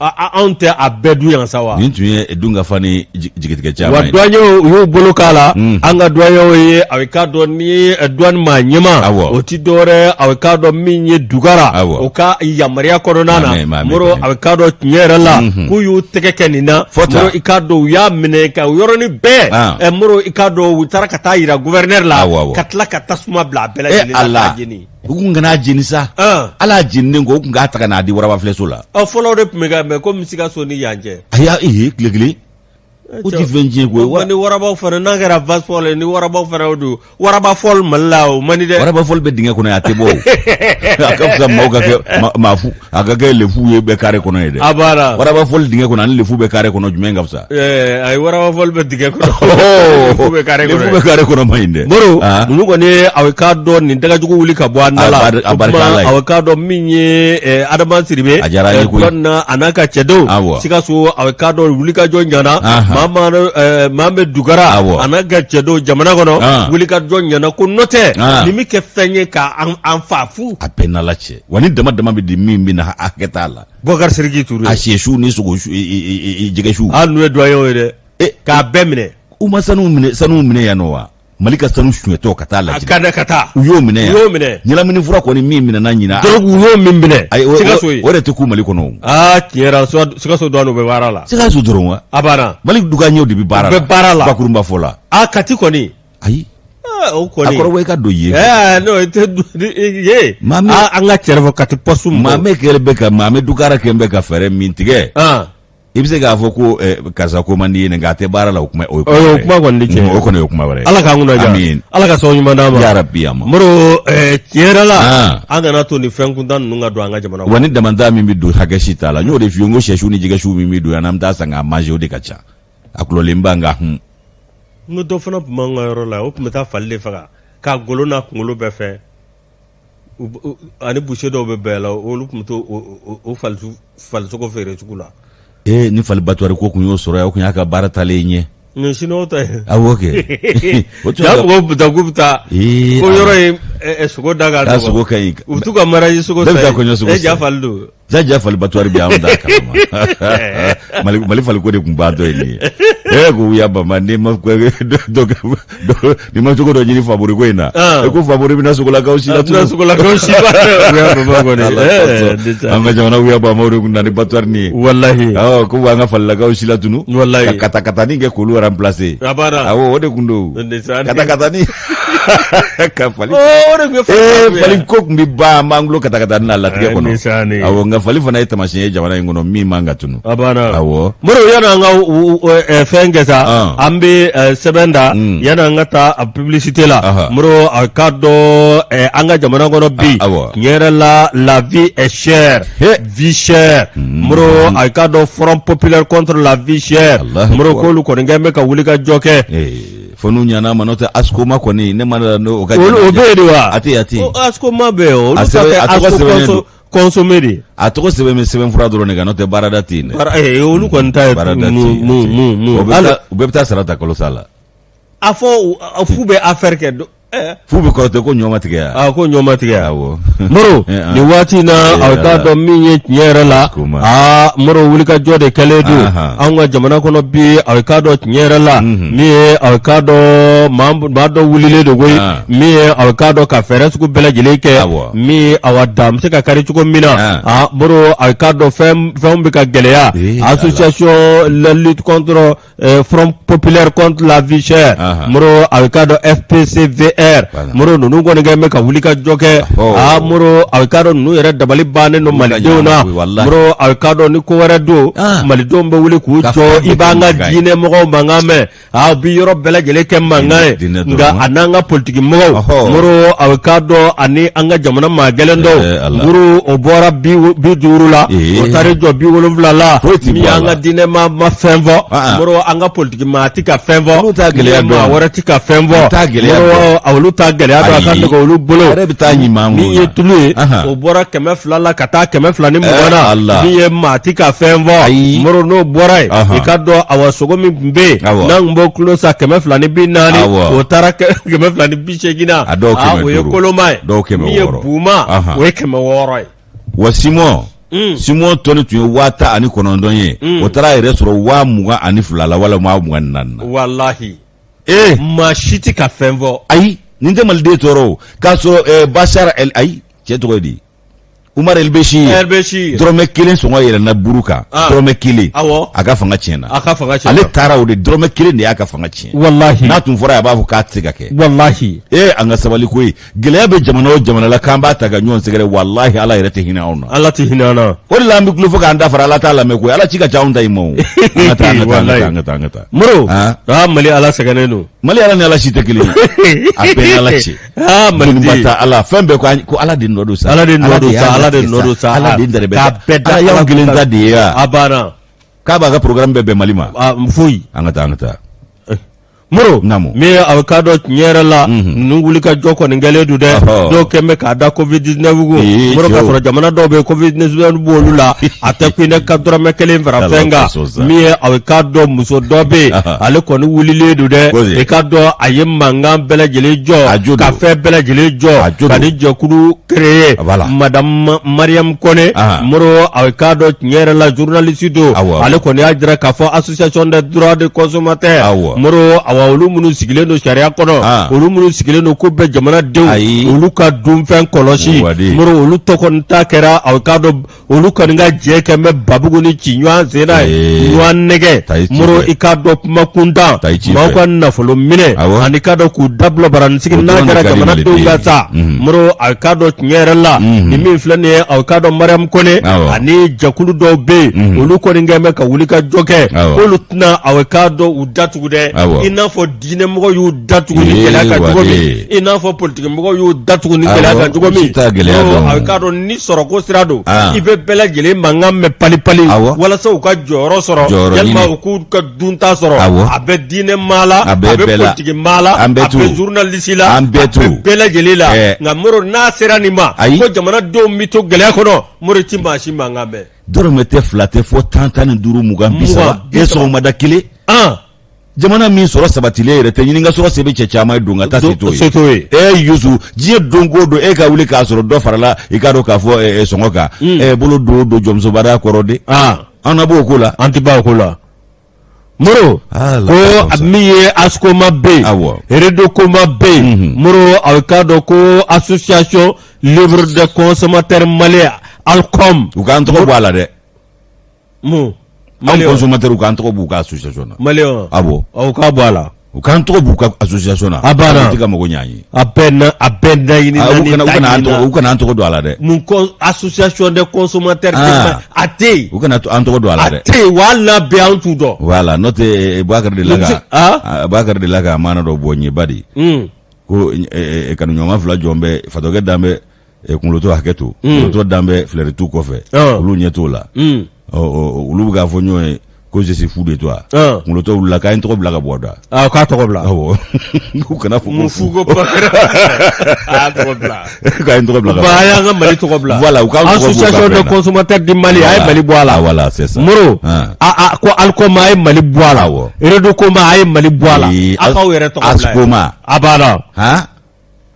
Anw tɛ a bɛɛ dun yan sa wa? Nin tun ye dunkafa ni jigitigɛ caman ye. Wa douaniers u y'u bolo k'a la. An ka douaniers ye a k'a dɔn ni douane maa ɲɛmaa, o tɛ dɔwɛrɛ, a k'a dɔn min ye Dugara, o ka yamaruya kɔnɔna na. Moro, a k'a dɔn tiɲɛ yɛrɛ la, k'u y'u tɛgɛ kɛ nin na. Moro, i k'a dɔn u y'a minɛ ka yɔrɔnin bɛɛ. Moro, i k'a dɔn u taara ka taa yira gouverneur la, ka tila ka tasuma bila a bɛɛ lajɛlen la k'a jeni. U kun kana jeni sa, ala jeninen kɔ, u kun k'a ta ka n'a di waraba filɛso la. Ɔ fɔlɔ de tun bɛ kɛ, mais komi Sikaso ni yan cɛ. A y'a ee tile kelen. O tɛ fɛn tiɲɛ ko ye. Ni warabaw fana n'a kɛra vache folle ye, ni warabaw fana o don, waraba folle Mali la, o man di dɛ. Waraba folle bɛ dingɛ kɔnɔ, a tɛ bɔ o. A ka fisa maaw ka kɛ maa fu, a ka kɛ lefu ye bɛ carré kɔnɔ ye dɛ. A banna. Waraba folle dingɛ kɔnɔ ani lefu bɛ carré kɔnɔ, jumɛn ka fisa? Ɛɛ ayi, waraba folle bɛ dingɛ kɔnɔ, lefu bɛ carré kɔnɔ. Lefu bɛ carré kɔnɔ man ɲi dɛ. Moro, ninnu kɔni ye aw k'a dɔn nin dagajugu wuli ka bɔ an da la. A barika Ala ye. Aw k'a dɔn min ye Adama Sidibe. A diyara an ye koyi. Na a n'a ka cɛdenw. Awɔ. Sikaso, aw k'a dɔn wulikajɔ ɲana. Maa Mohamed Dukara. Awɔ. A n'a ka cɛdenw jamana kɔnɔ. Wulikajɔ ɲana ko n'o tɛ. Nin bɛ kɛ fɛn ye k'an fa fu. A bɛɛ n'Ala cɛ. Wa ni dama dama bɛ di min bɛ na, hakɛ t'a la. Bubakari Sidiki Ture. A sɛsu ni sogo jɛgɛsu. Hali n'u ye doyen ye dɛ. K'a bɛɛ minɛ. U ma sanu minɛ, sanu minɛ yan nɔ wa? Mali ka sanu suɲɛtɔ ka taa Lajinɛ. A ka ka taa. U y'o minɛ yan. U y'o minɛ. Ɲɛnamini fura kɔni min minɛna ɲinan. Donc u y'o min minɛ. Ayi, Sikaso ye. O de tɛ kun Mali kɔnɔ o. Aa, tiɲɛ yɛrɛ la, Sikaso douane bɛ baara la. Sikaso dɔrɔn wa? A banna. Mali douaniers de bɛ baara la. U bɛ baara la. Bakurunba fɔ la. Aa, Kati kɔni. Ayi. O kɔni. A kɔrɔbɔ i ka don yen. Ɛɛ n'o tɛ ye. Maa min. An ka cɛrɛ fɔ Kati poste mɔgɔw. Maame kɛlen bɛ ka Maame Dukara kɛlen bɛ ka fɛɛrɛ min tigɛ. I bɛ se k'a fɔ ko karisa ko man di ye nka a tɛ baara la, o kuma o kuma kɔni tɛ tiɲɛ, o kɔni ye kuma wɛrɛ ye. Ala k'an kunna diya. Amiin. Ala ka sababu ɲuman d'an ma. Yarabi ama. Moro, tiɲɛ yɛrɛ la, an kana to nin fɛn kuntan ninnu ka don an ka jamana kɔnɔ. Wa ni damanta min bɛ don, hakɛ si t'a la. N y'o de f'i ye, n ko sɛsu ni jɛgɛsu min bɛ don yan, n'an bɛ taa san k'a manger, o de ka ca. A kulɔlenba nka hun. N ko dɔ fana tun b'an ka yɔrɔ la, o tun bɛ taa fali de faga k'a golo n'a kunkolo bɛɛ fɛ, ani boucher dɔw bɛ bɛɛ la, olu tun bɛ to o falisogo feere sugu la. Ee, ni fali abattoir ko tun y'o sɔrɔ yan, o tun y'a ka baara taalen ɲɛ. Nin siniwaw ta ye. Awɔ kɛ. O tun y'a mɔgɔw bɛ taa k'u bɛ taa ko yɔrɔ in sogo da ka nɔgɔn. Sogo ka ɲi. U bɛ t'u ka mariage sogo san yen. Bɛɛ bɛ taa kɔɲɔ sogo san. E ja fali don. Jaja fali abattoir bɛ anw da kalama. Mali faliko de tun b'a dɔ ye nin ye. E ko wuya bama, n'i ma n'i ma cogo dɔ ɲini Fabori ko in na. E ko Fabori bɛna sogolakaw si la. Tunu sogolakaw si wuya bama kɔni. An ka jamana wuya bama, o de tun na ni abattoir nin ye. Walahi. Awɔ, ko an ka falilakaw si latunu. Walahi. Ka katakatanin kɛ k'olu remplacer. A banna. Awɔ, o de tun don. Katakatanin. Ka fali. O de tun ye fali. Fali ko tun bɛ ban, an b'an tulo katakatanin na latigɛ kɔnɔ. Awɔ, nka fali fana ye taamasiyɛn ye jamana in kɔnɔ min man ka tunu. A banna. Awɔ. Moro, yanni an ka fɛn kɛ sa, an bɛ sɛbɛn da yanni an ka taa a publicité la. Moro, a k'a dɔn an ka jamana kɔnɔ bi, awɔ, tiɲɛ yɛrɛ la, la vie est chère. Vie chère. Moro, a k'a dɔn Front populaire contre la vie chère. Moro, k'olu kɔni kɛlen bɛ ka wuli ka jɔ kɛ. Fo n'u ɲana ma, n'o tɛ ASCOMA kɔni, ne ma o ka o bɛ yen de wa? A tɛ yen, a tɛ yen. ASCOMA bɛ yen, olu ta tɛ a tɔgɔ sɛbɛnnen don. Consommer de. A tɔgɔ sɛbɛn bɛ sɛbɛnfura dɔrɔn de kan, n'o tɛ baarada tɛ yen dɛ. Olu kɔni ta ye baarada tɛ yen. Mun u bɛɛ bɛ taa sara ta kalo sa la. A fɔ f'u bɛ affaire kɛ. F'u bɛ kɔrɔtɛ ko ɲɔ ma tigɛ yan. A ko ɲɔ ma tigɛ. Awɔ. Moro, nin waati in na, a k'a dɔn min ye tiɲɛ yɛrɛ la, aa Moro, wulikajɔ de kɛlen don anw ka jamana kɔnɔ bi. A k'a dɔn tiɲɛ yɛrɛ la, min ye a k'a dɔn maa dɔ wulilen don koyi, min ye a k'a dɔn ka fɛɛrɛ sugu bɛɛ lajɛlen kɛ, min ye awa dan bɛ se ka kari cogo min na. Aa Moro, a k'a dɔn fɛnw bɛ ka gɛlɛya. Association la lutte contre Front populaire contre la vie chère, Moro, a k'a dɔn FPCVR, Moro, ninnu kɔni kɛ bɛ ka wuli ka jɔ kɛ. Aa Moro, a k'a dɔn ninnu yɛrɛ dabali bannen don malidenw na. Moro, a k'a dɔn ni ko wɛrɛ don, malidenw bɛ wuli k'u jɔ. I b'an ka diinɛ mɔgɔw mankan mɛn, a bi yɔrɔ bɛɛ lajɛlen kɛ mankan ye, nka a n'an ka politiki mɔgɔw, Moro, a k'a dɔn ani an ka jamana maa gɛlɛn dɔw, Moro, o bɔra 50 la, o taara jɔ 70 la. Min y'an ka diinɛ maa ma fɛn fɔ. Moro, an ka politiki maa tɛ ka fɛn fɔ, olu t'a gɛlɛya dɔn, maa wɛrɛ tɛ ka fɛn fɔ, Moro, olu t'a gɛlɛya dɔn, a ka nɔgɔ olu bolo. Yɛrɛ bɛ taa ɲuman. Min ye tulu ye, o bɔra 200 la ka taa 220 na. Min ye maa tɛ ka fɛn fɔ. Moro, n'o bɔra yen, i ka dɔn awa sogo min tun bɛ yen n'an tun b'o kilo san 240, o taara 280 na. A dɔw o ye koloma ye. Dɔw 600. Min ye buma, o ye 600 ye. Wa simɔn simɔn tɔni tun ye 19,000 ye, o taara a yɛrɛ sɔrɔ 22,000 la wala 24,000 na. Walahi. Ee. Maa si tɛ ka fɛn fɔ. Ayi, nin tɛ maliden tɔɔrɔ o, k'a sɔrɔ Bashar el, ayi, cɛ tɔgɔ ye di? Umar El Bechir El Bechir dɔrɔmɛ kelen sɔngɔ yɛlɛnna buru kan Ah. dɔrɔmɛ kelen Awɔ. a ka fanga tiɲɛna a ka fanga tiɲɛna ale taara o de dɔrɔmɛ kelen de y'a ka fanga tiɲɛ walahi n'a tun fɔra a b'a fɔ k'a tɛ se ka kɛ walahi ee an ka sabali koyi gɛlɛya bɛ jamana o jamana la k'an b'a ta ka ɲɔgɔn sɛgɛrɛ walahi ala yɛrɛ tɛ hinɛ anw na ala tɛ hinɛ an na o de la an bɛ kulo fo k'an da fara ala t'a lamɛn koyi ala ci ka ca anw ta in ma o an ka taa an ka taa an ka taa an ka taa an ka taa moro Ah. aa mali ala sɛgɛnnen don mali ala ni ala si tɛ kelen ye a bɛɛ ni ala cɛ aa mali doniba ta ala fɛn bɛɛ ko an- ko ala de nɔ don sa ala de nɔ don y'a sa ala de latigɛ nɔ don sa ala de dɛrɛ bɛ k'a bɛɛ da ala y'anw kelen ta de ye wa a banna k'a b'a ka programme bɛɛ bɛn mali ma a foyi an ka taa an ka taa moro Naamu. min ye a k'a dɔn tiɲɛ yɛrɛ la ninnu wuli ka jɔ kɔni kɛlen don dɛ Ɔhɔ. dɔw kɛn bɛ k'a da covid 19 kun Ee, moro k'a cɛw. sɔrɔ jamana dɔw bɛ yen covid 19 b'olu la a tɛ kun ne ka dɔrɔmɛ kelen fara Ala fɛn kan kosɔn sa. min ye a k'a dɔn muso dɔ bɛ yen Aha. ale kɔni wulilen don dɛ Ko de. i k'a dɔn a ye mankan bɛɛ lajɛlen jɔ A jo don. ka fɛn bɛɛ lajɛlen jɔ A jo ka don. ni jɛkulu créer Voilà. madame Mariam Kone Aha. moro a k'a dɔn tiɲɛ yɛrɛ la journaliste don Awɔ, awɔ. ale kɔni y'a jira k'a fɔ association des droits des consommateurs Awɔ. moro awa olu minnu sigilen don sariya kɔnɔ Ah. olu minnu sigilen don ko bɛ jamanadenw Ayi. olu ka dunfɛn kɔlɔsi Wadi. moro olu tɔ kɔni ta kɛra a k'a dɔn olu kɔni ka jɛ kɛ bɛ babugu ni ci ɲɔgɔn sen na ye Ee. ɲɔgɔn nɛgɛ Ta i ci moro fɛ. i k'a dɔn kuma kuntan Ta i ci maaw fɛ. ka nafolo minɛ Awɔ. ani k'a dɔn k'u dabila baranisigi O n'a dɔrɔn de kɛra ka di jamanadenw Maliden ka ye. sa Mhm. moro a k'a dɔn tiɲɛ yɛrɛ la Mhm. ni min filɛ nin ye a k'a dɔn Mariam Kone Awɔ. ani jɛkulu dɔw bɛ yen Mhm. olu kɔni kɛn bɛ ka wuli ka jɔ kɛ Awɔ. k'olu tɛna a k'a dɔn u datugu dɛ Awɔ. i n'a fɔ diinɛmɔgɔ y'u datugu ni Ee, gɛlɛya kan cogo min wale. i n'a fɔ politikimɔgɔw y'u datugu ni Awɔ, gɛlɛya kan cogo min u si t'a gɛlɛya Moro, dɔn. a k'a dɔn ni sɔrɔko sira don Ah. i bɛ bɛɛ lajɛlen mankan mɛn pali-pali Awɔ. walasa u ka jɔyɔrɔ sɔrɔ Jɔyɔrɔ yalima ɲini. u k'u ka dunta sɔrɔ Awɔ. a bɛ diinɛ maa la A bɛ bɛɛ la. politiki maa la An bɛɛ a t'u. bɛ journaliste la An bɛɛ a t'u. bɛ bɛɛ lajɛlen la Ɛɛ. nka Moro n'a sera nin ma Ayi. ko jamanadenw bɛ to gɛlɛya kɔnɔ Moro i ti maa si mankan mɛn dɔrɔmɛ tɛ fila tɛ fɔ tan 15 20 30 e sɔgɔmada kelen an jamana min sɔrɔ sabatilen yɛrɛ tɛ ɲini ka sɔrɔ se bɛ cɛ caman ye don ka taa se t'o ye se t'o ye. e Yusu diɲɛ don o don e ka wuli k'a sɔrɔ dɔ farala i k'a dɔn k'a fɔ sɔngɔ kan e bolo don o don jɔnmusobada kɔrɔ de an na b'o ko la an tɛ ban o ko la Moro Ah, la ko ka fisa. min ye ASCOMA bɛ yen Awɔ. REDOCOMA bɛ yen Mhm. Moro a k'a dɔn ko association libre des consommateurs maliens ALCOM u k'an tɔgɔ bɔ a la dɛ mun anw consommateurs u k'an tɔgɔ b'u ka association na maliyɛn awɔ u k'a bɔ a la u k'an tɔgɔ b'u ka association na A banna. u tɛ ka mago ɲ'an ye a bɛɛ na a bɛɛ naɲini Ah, u naani kana u kana an ta tɔgɔ ɲini u kana an tɔgɔ don a la dɛ mun ko association des consommateurs Ah. a tɛ yen u kana an tɔgɔ don a la a dɛ tɛ yen wa hali n'a bɛ yen an t'u dɔn voilà n'o tɛ Bubakari de la ka Ah? ah, Bubakari de la ka maana dɔ bɔ n ye ba de Hmm. ko kanuɲɔgɔnma fila jɔn bɛ fatɔkɛ dan bɛ kunkolotɔ hakɛ to kunkolotɔ dan bɛ filɛritu kɔfɛ Ah. olu ɲɛ t'o la Hmm. ɔ ɔ, olu bɛ k'a fɔ ɲɔgɔn ye ko je suis fou de toi Ah. kunkolotɔ wulila k'a ye n tɔgɔ bila ka bɔ da Ah, k'a tɔgɔ bila awɔ k'u kana fɔ ko mun fu fu ko kuma kɛra a y'a tɔgɔ bila k'a ye n tɔgɔ bila ka ba bɔ a y'an ka Mali tɔgɔ bila Voilà, u k'an tɔgɔ b'u ka association fɛn de na. consommateurs du Mali a ye Voilà. Mali bɔ a la Ah, voilà c'est ça Moro Ah. a a ko ALCOMA a ye Mali bɔ a la Awɔ. REDOCOMA a ye Mali bɔ a la Ee, a k'aw yɛrɛ tɔgɔ bila yen. ASCOMA a banna han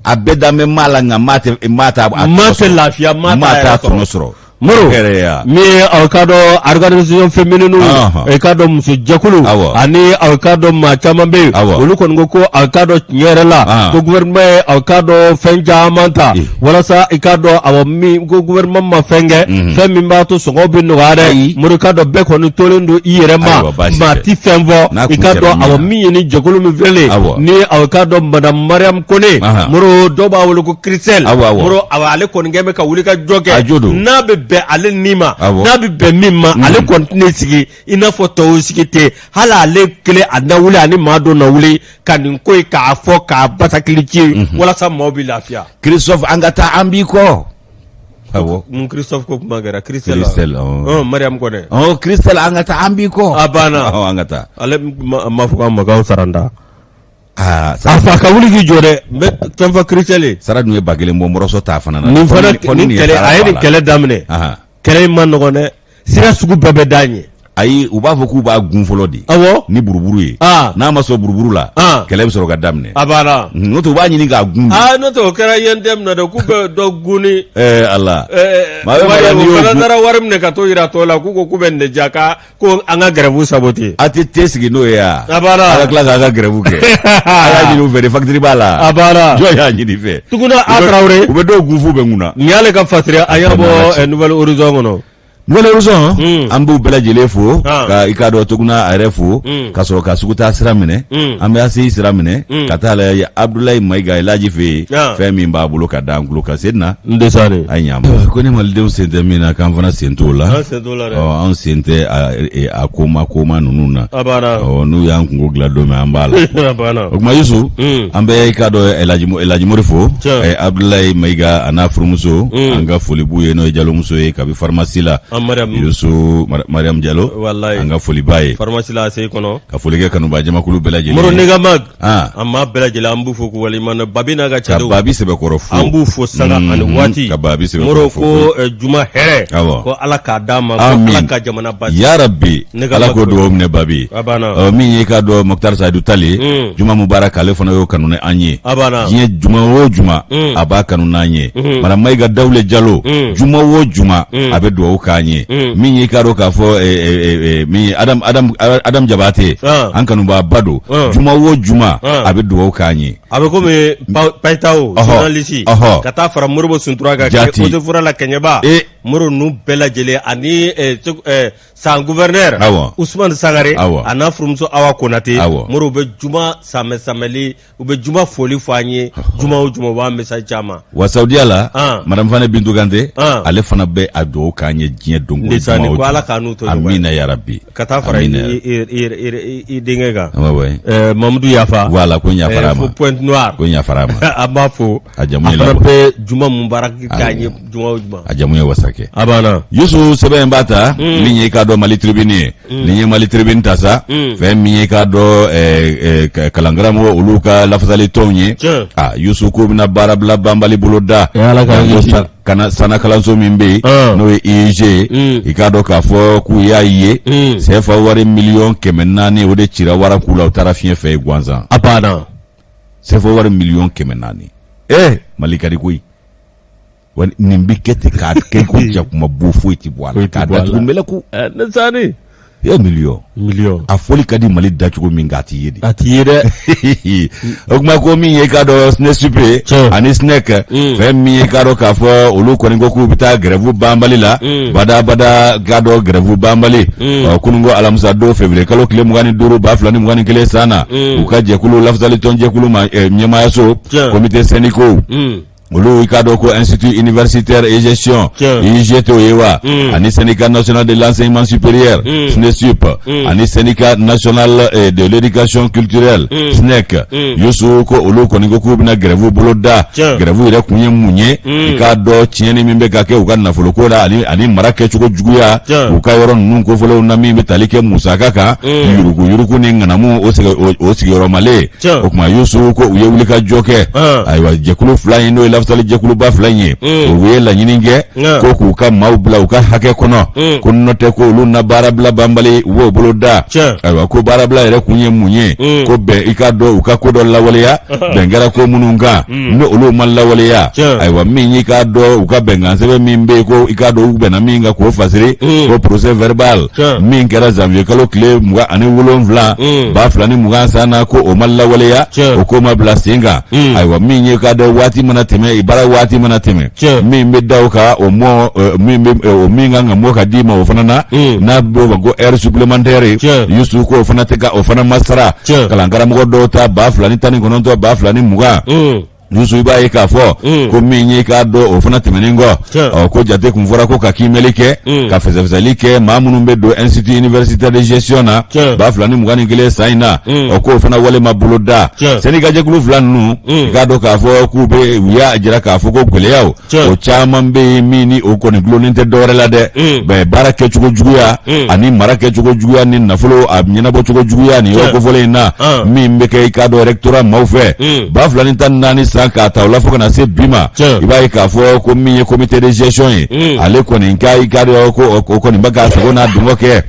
a bɛɛ dan bɛ maa la nka maa tɛ maa t'a a maa tɔnɔ tɛ sɔrɔ. lafiya maa maa t'a t'a yɛrɛ tɔnɔ sɔrɔ sɔrɔ Moro Hɛrɛ ya. min ye aw k'a dɔn organisation féminine Ɔhɔn. i k'a dɔn muso jɛkulu Awɔ. ani aw k'a dɔn maa caman bɛ yen Awɔ. olu kɔni ko ko aw k'a dɔn tiɲɛ yɛrɛ la Ah. ko gouvernement ye aw k'a dɔn fɛn caman ta Eh. walasa i k'a dɔn awɔ min ko gouvernement ma fɛn kɛ Mhm. fɛn min b'a to sɔngɔ bɛ nɔgɔya dɛ Ayi. Moro i k'a dɔn bɛɛ kɔni tolen don i yɛrɛ ma Ayiwa, baasi maa tɛ. ti fɛn fɔ N'a i k'a kuncɛra dɔn min awɔ na. min ye ni jɛkulu min filɛ nin ye Awɔ. ni aw k'a dɔn madame Mariam Kone Ahan. Moro dɔw b'a wele ko Christelle Awɔ, awɔ. Moro awɔ ale kɔni kɛ bɛ ka wuli ka jɔ A jo kɛ don. n'a bɛ bɛn ale ni ma Awɔ. n'a bɛ bɛn min ma ale kɔni tɛna sigi i n'a fɔ tɔw sigi ten hali ale kelen a na wuli ani maa dɔ na wuli ka nin ko in k'a fɔ k'a basakili ci walasa maaw bɛ lafiya. Christophe an ka taa an b'i kɔ awɔ mun Christophe ko kuma kɛra Christelle Christelle, ɔn. ɔn Mariam Kone ɔ Christelle an ka taa an b'i kɔ a banna ɔ an ka taa ale ma fɔ k'a makan saranda aa a sara fa ka wuli k'i jɔ dɛ n bɛ fɛn fɔ Christelle ye sara dun ye 1000 bɔ mɔrɔsɔ t'a fana na nin fana Fɔ ni nin nin ye kɛlɛ sara a ye bɔ nin la. kɛlɛ daminɛ Ahan. kɛlɛ in ma nɔgɔn dɛ sira sugu bɛɛ bɛ d'a ɲɛ. Ayi, u b'a fɔ k'u b'a gun fɔlɔ de. Awɔ. Ni buruburu ye. N'a ma sɔn buruburu la, kɛlɛ bɛ sɔrɔ ka daminɛ. A banna. N'o tɛ u b'a ɲini k'a gun de. Aa, n'o tɛ o kɛra UNTM na dɛ, k'u bɛ dɔ gun ni. Ɛɛ Ala. Ɛɛ maa bɛ maa la n'i y'o gun. Taara wari minɛ ka t'o yira tɔw la, k'u ko k'u bɛ nin de ja ka ko an ka grève saboter. ATT sigi n'o ye wa? A banna. A ka tila k'a ka grève kɛ. A y'a ɲini u fɛ de, facture b'a la. A banna. Jɔn y'a ɲini i fɛ? Tuguna A Tarawele. U bɛ dɔw gun f'u bɛ ŋuna. Nin y'ale ka fasiri, an y'a bɔ Nouvel Horizon kɔnɔ. Nouvel Horizon, an b'u bɛɛ lajɛlen fo ka i k'a dɔn Tuguna a yɛrɛ fo ka sɔrɔ ka sugutaa sira minɛ. An bɛ ACI sira minɛ ka taa lajɛ Abudulayi Mayiga Elaji fɛ yen, fɛn min b'a bolo ka da an tulo kan Sedina. N dɛsɛ a ɲa ko ni malidenw sen tɛ min na, k'an fana sen t'o la. An sen tɛ a koma koma ninnu na. N'u y'an kunko dilan don min, an b'a la. O tuma Yusu, an bɛ i k'a dɔn Elaji Mori fo, Abudulayi Mayiga a n'a furumuso, an ka foli b'u ye, n'o ye Jalomuso ye kabi faramasi la. Yusu Mariam Jalo, an ka foli b'a ye faramasi la ACI kɔnɔ. Ka foli kɛ kanuba jamakulu bɛɛ lajɛlen. Moro Negamag, an maa bɛɛ lajɛlen, an b'u fo k'u waleɲuman dɔn. Babi n'a ka cɛdenw, ka Babi Sɛbɛkɔrɔ fo, an b'u fo sanga ani waati. Ka Babi Sɛbɛkɔrɔ Moro fo ko juma hɛrɛ, ko Ala k'a d'an ma, ko Ala ka jamana basigi. Yarabi, Ala k'o dugawu minɛ Babi. Min ye k'a dɔn Mɔkutari Sayidu Tali, juma mubarak, ale fana y'o kanu ni an ye. Diɲɛ juma o juma, a b'a kanu n'an ye. Madame Mayiga Dawule Jalo, juma o juma, a bɛ dugawu k'an ye. Min ye k'a dɔn k'a fɔ min ye Adam Adam Adam Jabate, an kanubaaba don, juma o juma, a bɛ dugawu k'an ye. A bɛ komi Payitaho journaliste, ka taa fara Moribo Suntura kan, jati Eaux et Forêts la Kɛɲɛba, Moro ninnu bɛɛ lajɛlen ani San gouverneur Usumani Sangare a n'a furumuso Awa Konate. Moro, u bɛ juma samɛ samɛli, u bɛ juma foli fɔ an ye juma o juma, u b'a message ci an ma. Wa Saudiya la, madame Fane Bintu Kante, ale fana bɛ a dugawu k'an ye diɲɛ don o don. Ko Ala k'an n'u to. Amina yarabi. Ka taa fara i denkɛ kan, Mamudu Yafa. Voilà, ko n yafara a ma. Fo Pointe Noire. Ko n yafara a ma. An b'a fo. A jamu ye, a fana bɛ juma mubarak k'an ye juma o juma. A jamu ye Wasakɛ. A banna. Yusu, sɛbɛn in b'a ta min ye i k'a dɔn Mali Tribune ye. Nin ye Mali Tribune ta sa, fɛn min ye k'a dɔn kalankaramɔgɔ olu ka lafasali tɔnw ye. Aa Yusu, k'u bɛna baarabila banbali bolo da. Kana sanna kalanso min bɛ yen, n'o ye UIG ye, i k'a dɔn k'a fɔ k'u y'a ye sɛfa wari 400 miliyɔn, o de cira waraku la, u taara fiɲɛ fɛ gansan. A banna. Sɛfa wari 400 miliyɔn. Ee, Mali ka di koyi! Wa nin bɛ kɛ ten k'a kɛ ko jakuma bo foyi tɛ bɔ a la, k'a datugu mɛlɛku. Ne sani. E, miliyɔn. Miliyɔn. A fɔli ka di Mali dacogo min k'a t'i ye de. A t'i ye dɛ. O kuma ko min ye k'a dɔn SNESUP ani SNEC, fɛn min ye k'a dɔn k'a fɔ olu kɔni ko k'u bɛ taa grève banbali la bada bada, k'a dɔn grève banbali kunun ko alamisa don, février kalo tile 25 2021 san na, u ka jɛkulu lafasali tɔn jɛkulu ma ɲɛmaayaso, comité syndicaux olu, i k'a dɔn ko institut universitaire et gestion IUG t'o ye wa, ani syndicat national de l'enseignement supérieur SNESUP, ani syndicat national de l'éducation culturelle SNEC. Yusu, ko olu kɔni ko k'u bɛna grève bolo da. Grève yɛrɛ kun ye mun ye? I k'a dɔn tiɲɛni min bɛ ka kɛ u ka nafoloko la ani mara kɛcogo juguya u ka yɔrɔ ninnu kofɔlenw na, min bɛ tali kɛ musaka kan, yurugu yurugu ni ŋanamu o sigiyɔrɔmalen. O tuma Yusu, ko u ye wulikajɔ kɛ. Ayiwa, jɛkulu fila in, n'o ye lafasali jɛkuluba fila in ye, u ye laɲini kɛ ko k'u ka maaw bila u ka hakɛ kɔnɔ, ko n'o tɛ ko olu na baarabila banbali u b'o bolo da. Ayiwa, ko baarabila yɛrɛ kun ye mun ye? Ko bɛn, i k'a dɔn u ka ko dɔ lawaleya, bɛn kɛra ko minnu kan, ni olu ma lawaleya. Ayiwa, min y'i k'a dɔn u ka bɛnkan sɛbɛn min bɛ yen, ko i k'a dɔn u bɛnna min kan k'o fasiri, ko procès verbal min kɛra janvier kalo tile 27 2020 san na, ko o ma lawaleya, o ko ma bila sen kan. Ayiwa, min ye k'a dɔn waati mana tɛmɛ, baara waati mana tɛmɛ, min bɛ da o kan, o mɔ min bɛ o min kan ka mɔ ka d'i ma, o fana na n'a b'o ma ko heure supplémentaire, Yusu, ko o fana tɛ ka o fana ma sara. Kalankaramɔgɔ dɔw ta 2019, 2020, Yusu, i b'a ye k'a fɔ ko min ye k'a dɔn o fana tɛmɛnen kɔ, ɔ ko jate kun fɔra ko ka kiimɛli kɛ, ka fɛsɛfɛsɛli kɛ maa minnu bɛ don institut universitaire de gestion na 2021 san in na, ɔ k'o fana wale ma bolo da. Syndicat jɛkulu fila ninnu, i k'a dɔn k'a fɔ k'u bɛ u y'a jira k'a fɔ ko gɛlɛyaw o caman bɛ yen, min ni o kɔni gulonnen tɛ dɔwɛrɛ la dɛ, bɛɛ baara kɛcogo juguya ani mara kɛcogo juguya ni nafolo a ɲɛnabɔcogo juguya nin yɔrɔ kofɔlen in na, min bɛ kɛ i k'a dɔn rectorat maaw fɛ 2014 san. san k'a ta o la fo ka na se bi ma, i b'a ye k'a fɔ ko min ye comité de gestion ye, ale kɔni ka i k'a dɔn ko o kɔni bɛ k'a sago n'a dungɔ kɛ.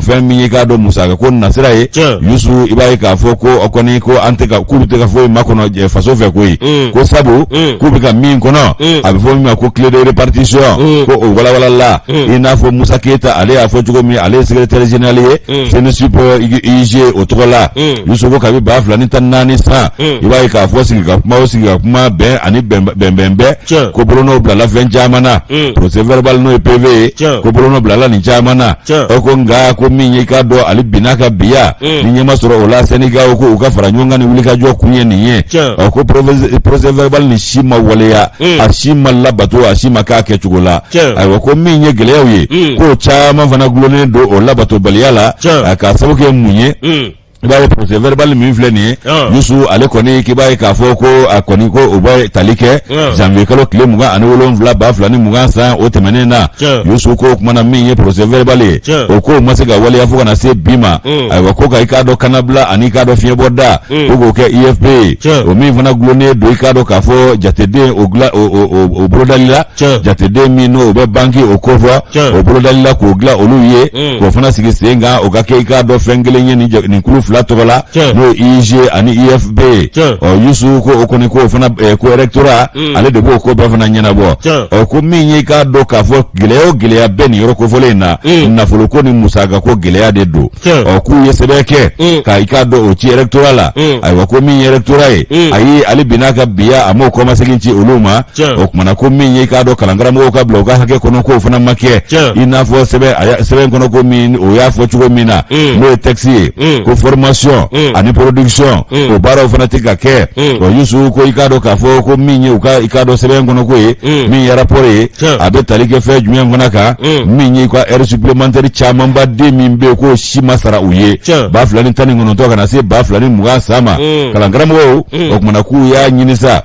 Fɛn min ye k'a dɔn musaka ko nasira ye, Yusu, i b'a ye k'a fɔ ko o kɔni ko an tɛ ka k'u tɛ ka foyi makɔnɔ faso fɛ koyi, ko sabu k'u bɛ ka min kɔnɔ, a bɛ fɔ min ma ko clé de répartition, ko o walawalala i n'a fɔ Musa Keyita ale y'a fɔ cogo min, ale ye secrétaire général ye CNSUP UIG o tɔgɔ la. Yusu ko kabi 2014 san, i b'a ye k'a fɔ sigi ka kuma o sigi ka kuma bɛn ani bɛnbɛn bɛɛ ko bolonɔ bilala fɛn caman na, procès verbal n'o ye PV ye, ko bolonɔ bilala nin caman na. O ko nka ko min ye i k'a dɔn ale binna ka biya ni ɲɛ ma sɔrɔ o la, syndicat ko u ka fara ɲɔgɔn kan ni wulikajɔ kun ye nin ye. Ɔ ko procès verbal nin si ma waleya, a si ma labato, a si ma k'a kɛcogo la. Ayiwa, ko min ye gɛlɛyaw ye, k'o caman fana gulonnen don o labatobaliya la, k'a sababu kɛ mun ye? I b'a ye procès verbal min filɛ nin ye, Yusu, ale kɔni k'i b'a ye k'a fɔ ko a kɔni ko o bɛ tali kɛ janvier kalo tile 27 2020 san o tɛmɛnen na. Yusu ko o kuma na min ye procès verbal ye, o ko ma se ka waleya fo ka na se bi ma. Ayiwa, ko ka i k'a dɔn kannabila ani i k'a dɔn fiɲɛbɔda ko k'o kɛ IFP ye, o min fana gulonnen don i k'a dɔn k'a fɔ jateden o dilan o bolodali la, jateden min n'o bɛ banki o kofɔ, o bolodali la k'o dilan olu ye, k'o fana sigi sen kan, o ka kɛ i k'a dɔn fɛn kelen ye nin kulu fila tɔgɔ la, n'o ye UIG ani IFP ye. Ɔ Yusu ko o kɔni k'o fana ko rectorat ale de b'o ko bɛɛ fana ɲɛnabɔ. Ɔ ko min ye i k'a dɔn k'a fɔ gɛlɛya o gɛlɛya bɛ nin yɔrɔ kofɔlen in na, nafoloko ni musakako gɛlɛya de don. Ɔ k'u ye sɛbɛn kɛ ka i k'a dɔn o ci rectorat la. Ayiwa, ko min ye rectorat ye, ayi, ale binna ka biya, a m'o kɔmasegin ci olu ma. O kumana ko min ye i k'a dɔn kalankaramɔgɔw ka bila u ka hakɛ kɔnɔ, k'o fana ma kɛ i n'a fɔ sɛbɛn sɛbɛn kɔnɔ ko min o y'a fɔ cogo min na, n'o ye texte ye, ko formation ani production o baaraw fana tɛ ka kɛ. Ɔ Yusu ko i k'a dɔn k'a fɔ ko min ye u ka i k'a dɔn sɛbɛn kɔnɔ ko ye min ye rapport ye, a bɛ tali kɛ fɛn jumɛn fana kan? Min ye ka heure supplémentaire camanba den min bɛ yen, k'o si ma sara u ye 2019 ka na se 2020 san ma. Kalankaramɔgɔw o kumana k'u y'a ɲini sa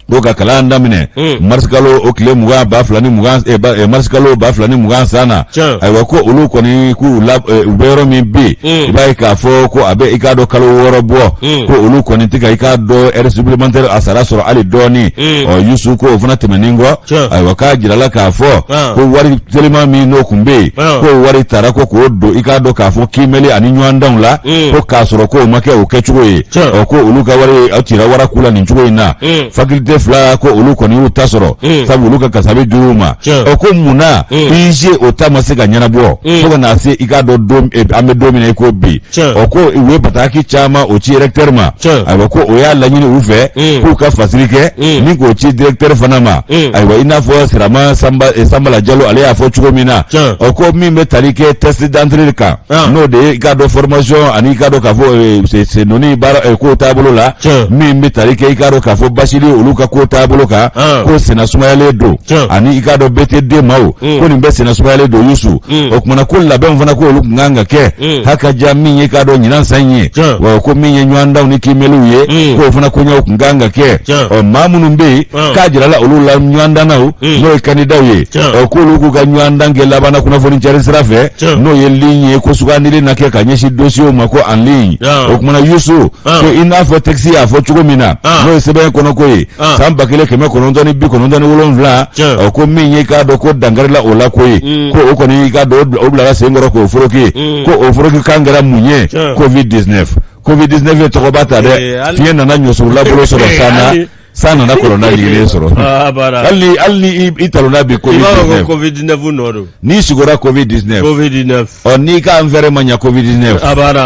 ko ka kalan daminɛ marisikalo o tile 20 2020, marisikalo 2020 san na. Ayiwa, ko olu kɔni k'u la u bɛ yɔrɔ min bi, i b'a ye k'a fɔ ko a bɛ i k'a dɔn kalo 6 bɔ, ko olu kɔni tɛ ka i k'a dɔn heure supplémentaire a sara sɔrɔ hali dɔɔni. Ɔ Yusu ko o fana tɛmɛnen kɔ, ayiwa, k'a jirala k'a fɔ ko wari teliman min n'o tun bɛ yen, k'o wari tara ko k'o don i k'a dɔn k'a fɔ kiimɛli ani ɲɔgɔndanw la, ko k'a sɔrɔ k'o ma kɛ o kɛcogo ye. Ɔ ko olu ka wari aw cira wara ku la nin cogo in na. Faculté fila ko olu kɔni y'u ta sɔrɔ, sabu olu ka kasabi dir'u ma. Ɔ ko mun na UIG o ta ma se ka ɲɛnabɔ fo ka na se i k'a dɔn don an bɛ don min na i ko bi? Ɔ ko u ye bataki caman o ci recteur ma. Ayiwa, ko o y'a laɲini u fɛ k'u ka fasiri kɛ ni k'o ci directeur fana ma. Ayiwa, i n'a fɔ Sirama Sanbala Jalo ale y'a fɔ cogo min na. Ɔ ko min bɛ tali kɛ test d'entrée kan, n'o de ye i k'a dɔn formation ani i k'a dɔn k'a fɔ sendonni baara kow taabolo la, min bɛ tali kɛ i k'a dɔn k'a fɔ bachelier olu ka ko taabolo kan, ko senna sumayalen don, ani i k'a dɔn BTD maaw, ko nin bɛɛ senna sumayalen don Yusu. O kumana ko labɛnw fana ko olu tun kan ka kɛ haka ja min ye k'a dɔn ɲinan san ye, wa ko min ye ɲɔgɔndanw ni kiimɛliw ye, k'o fana koɲɛw tun kan ka kɛ. Ɔ maa minnu bɛ yen k'a jirala olu la ɲɔgɔndannaw, n'o ye kandidaw ye, ɔ k'olu k'u ka ɲɔgɔndan kɛ labanna kunnafoni cari sira fɛ, n'o ye ligne ye, ko sugandili na kɛ ka ɲɛsin dossier ma ko en ligne. O kumana Yusu ko i n'a fɔ texte y'a fɔ cogo min na, n'o ye sɛbɛn kɔnɔko ye, san 1997, ɔ ko min ye k'a dɔn ko dankarila o la ko ye, ko o kɔni i k'a dɔn o bilala sen kɔrɔ k'o foroki, ko o foroki kan kɛra mun ye? Covid 19. Covid 19 ye tɔgɔba ta dɛ. Fiɲɛ nana ɲɔsurula bolo sɔrɔ san na, san nana kɔlɔnda jigilen sɔrɔ. Hali hali ni i talonna bi Covid 19, Covid 19 nɔ don. N'i sigora Covid 19, Covid 19. Ɔ n'i ka fɛrɛ ma ɲa Covid 19,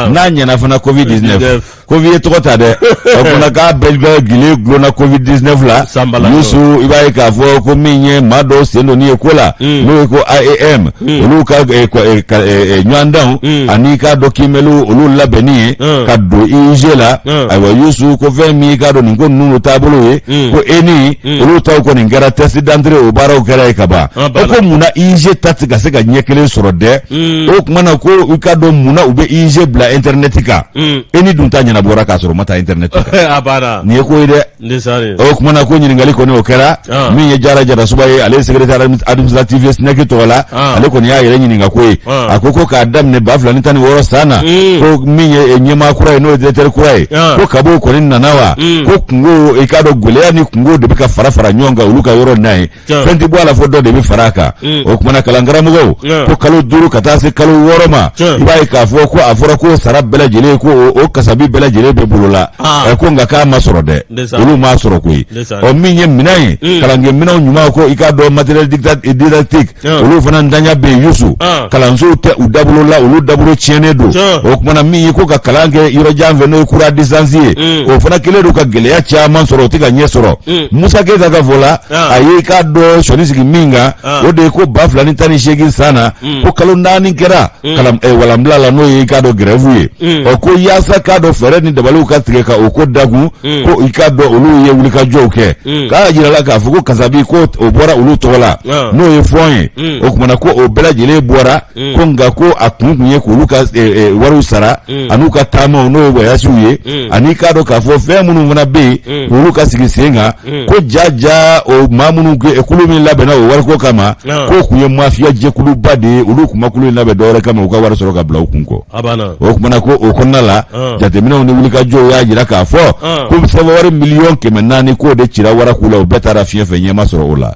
n'a ɲɛna fana Covid 19. Covid ye tɔgɔ ta dɛ. O kumana k'a bɛɛ bɛ gile gulonna Covid 19 la. Yusu, i b'a ye k'a fɔ ko min ye maa dɔw sen don ye ko la, n'o ye ko AEM olu ka ɲɔgɔndanw ani k'a dɔn kiimɛliw olu labɛnni ye ka don UIG la. Ayiwa Yusu ko fɛn min k'a dɔn nin ko ninnu taabolo ye, ko ENI olu taw kɔni kɛra test d'entrée o baaraw kɛra yen ka ban. O ko munna UIG ta tɛ ka se ka ɲɛ kelen sɔrɔ dɛ? O tuma na ko i k'a dɔn munna u bɛ UIG bila internet kan, ENI dun ta ɲɛnabɔ? ɲɛnabɔra k'a sɔrɔ u ma taa internet kan. A banna. Nin ye ko ye dɛ. Ndesani. O kuma na ko ɲininkali kɔni o kɛra Ah. min ye Jara Jarasuba ye, ale ye secrétaire administratif ye SNEC tɔgɔ la. Ah. Ale kɔni y'a yɛrɛ ɲininka ko ye. Ah. A ko ko k'a daminɛ 2016 san na, ko min ye ɲɛmaa kura ye, n'o ye directeur kura ye, ko kab'o kɔni nana wa, ko kunko, i k'a dɔn, gɛlɛya ni kunko de bɛ ka fara fara ɲɔgɔn kan olu ka yɔrɔ n'a ye. Fɛn tɛ bɔ a la fo dɔ de bɛ fara a kan. O kumana kalankaramɔgɔw, ko kalo 5 ka taa se kalo 6 ma, i b'a ye k'a fɔ ko a fɔra ko sara bɛɛ lajɛlen, ko o kasabi bɛɛ lajɛlen bɛ bolo la, ko nka k'a ma sɔrɔ dɛ, olu m'a sɔrɔ koyi. Ɔ, min ye minɛn ye, kalankɛminɛnw ɲuman, ko i k'a dɔn matériel didactique, olu fana ntanya bɛ yen Yusu. Kalansow tɛ u dabolo la, olu dabolo tiɲɛnen don. O kumana min ye ko ka kalan kɛ yɔrɔ jan fɛ, n'o ye cours à distance ye, o fana kɛlen don ka gɛlɛya caman sɔrɔ, o tɛ ka ɲɛ sɔrɔ. Musa Keyita ka fɔ la, a ye i k'a dɔn sɔnni sigi min kan, o de ye ko 2018 san na, ko kalo 4 kɛra kalan walanbila la, n'o ye i k'a dɔn grève ye. Ɔ, ko yaasa k'a dɔn fɛɛrɛ ni dabaliw ka tigɛ ka o ko dakun, ko i k'a dɔn olu ye wulikajɔw kɛ, k'a jira la k'a fɔ ko kasabi ko o bɔra olu tɔgɔ la, n'o ye fɔn ye. O kumana ko o bɛɛ lajɛlen bɔra, ko nka ko a kun kun ye k'olu ka wariw sara an'u ka taamaw, n'o ye voyagew ye, ani k'a dɔn k'a fɔ fɛn minnu fana bɛ yen, olu ka sigi sen kan. Ko ja ja, o maa minnu kulu min labɛnna o wariko kama, k'o kun ye mafiya jɛkuluba de ye. Olu kun ma kulu in labɛn dɔwɛrɛ kama, u ka wari sɔrɔ ka bila u kun kɔ. O kumana ko o kɔnɔna la, jateminɛw ni wulikajɔw y'a jira k'a fɔ ko sɛbɛn wari 400 miliyɔn k'o de cira waraku la, o bɛɛ taara fiɲɛ fɛ, ɲɛ ma sɔrɔ o la.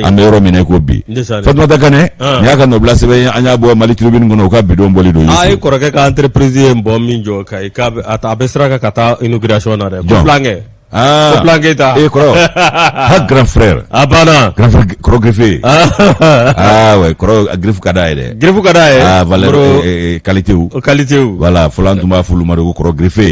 An bɛ yɔrɔ min na ko bi, Fatumata Kanɛ, nin y'a ka nɔbila sɛbɛn ye, an y'a bɔ Mali Tribune kɔnɔ, u ka bidon bɔli don. Aa, i kɔrɔkɛ ka entreprise ye bɔ min jɔ ka a bɛ sira kan ka taa inauguration na dɛ, ko Plankɛ. Ah. Ko Plan Keyita. Eh, kɔrɔ. Ha, grand frère. A banna. Grand frère, kɔrɔ greffe. Ah ouais, kɔrɔ greffe ka d'a ye dɛ. Greffe ka d'a ye. Ah, valeur, qualité u. Qualité u. Voilà, fɔlɔ an tun b'a f'olu ma de ko kɔrɔ greffe.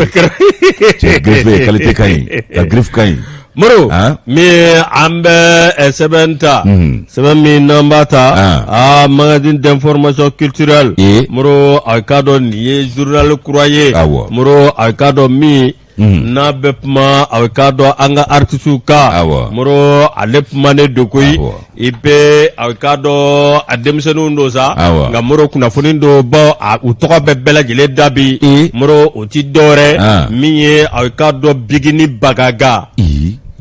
Cɛ greffe qualité ka ɲi, ka griffe ka ɲi. Moro, min an bɛ sɛbɛn ta, sɛbɛn min n'an b'a ta, ah, magazine d'information culturelle. Moro, a k'a dɔn nin ye journal kura ye. Moro, a k'a dɔn min n'a bɛ kuma, a k'a dɔn an ka artisiw kan. Moro, ale kumanen don koyi. I bɛ a k'a dɔn a denmisɛnninw don sa, nka Moro, kunnafoni don bawo u tɔgɔ bɛ bɛɛ lajɛlen da bi. Moro, o ti dɔwɛrɛ min ye, a k'a dɔn Bigini Bagaga,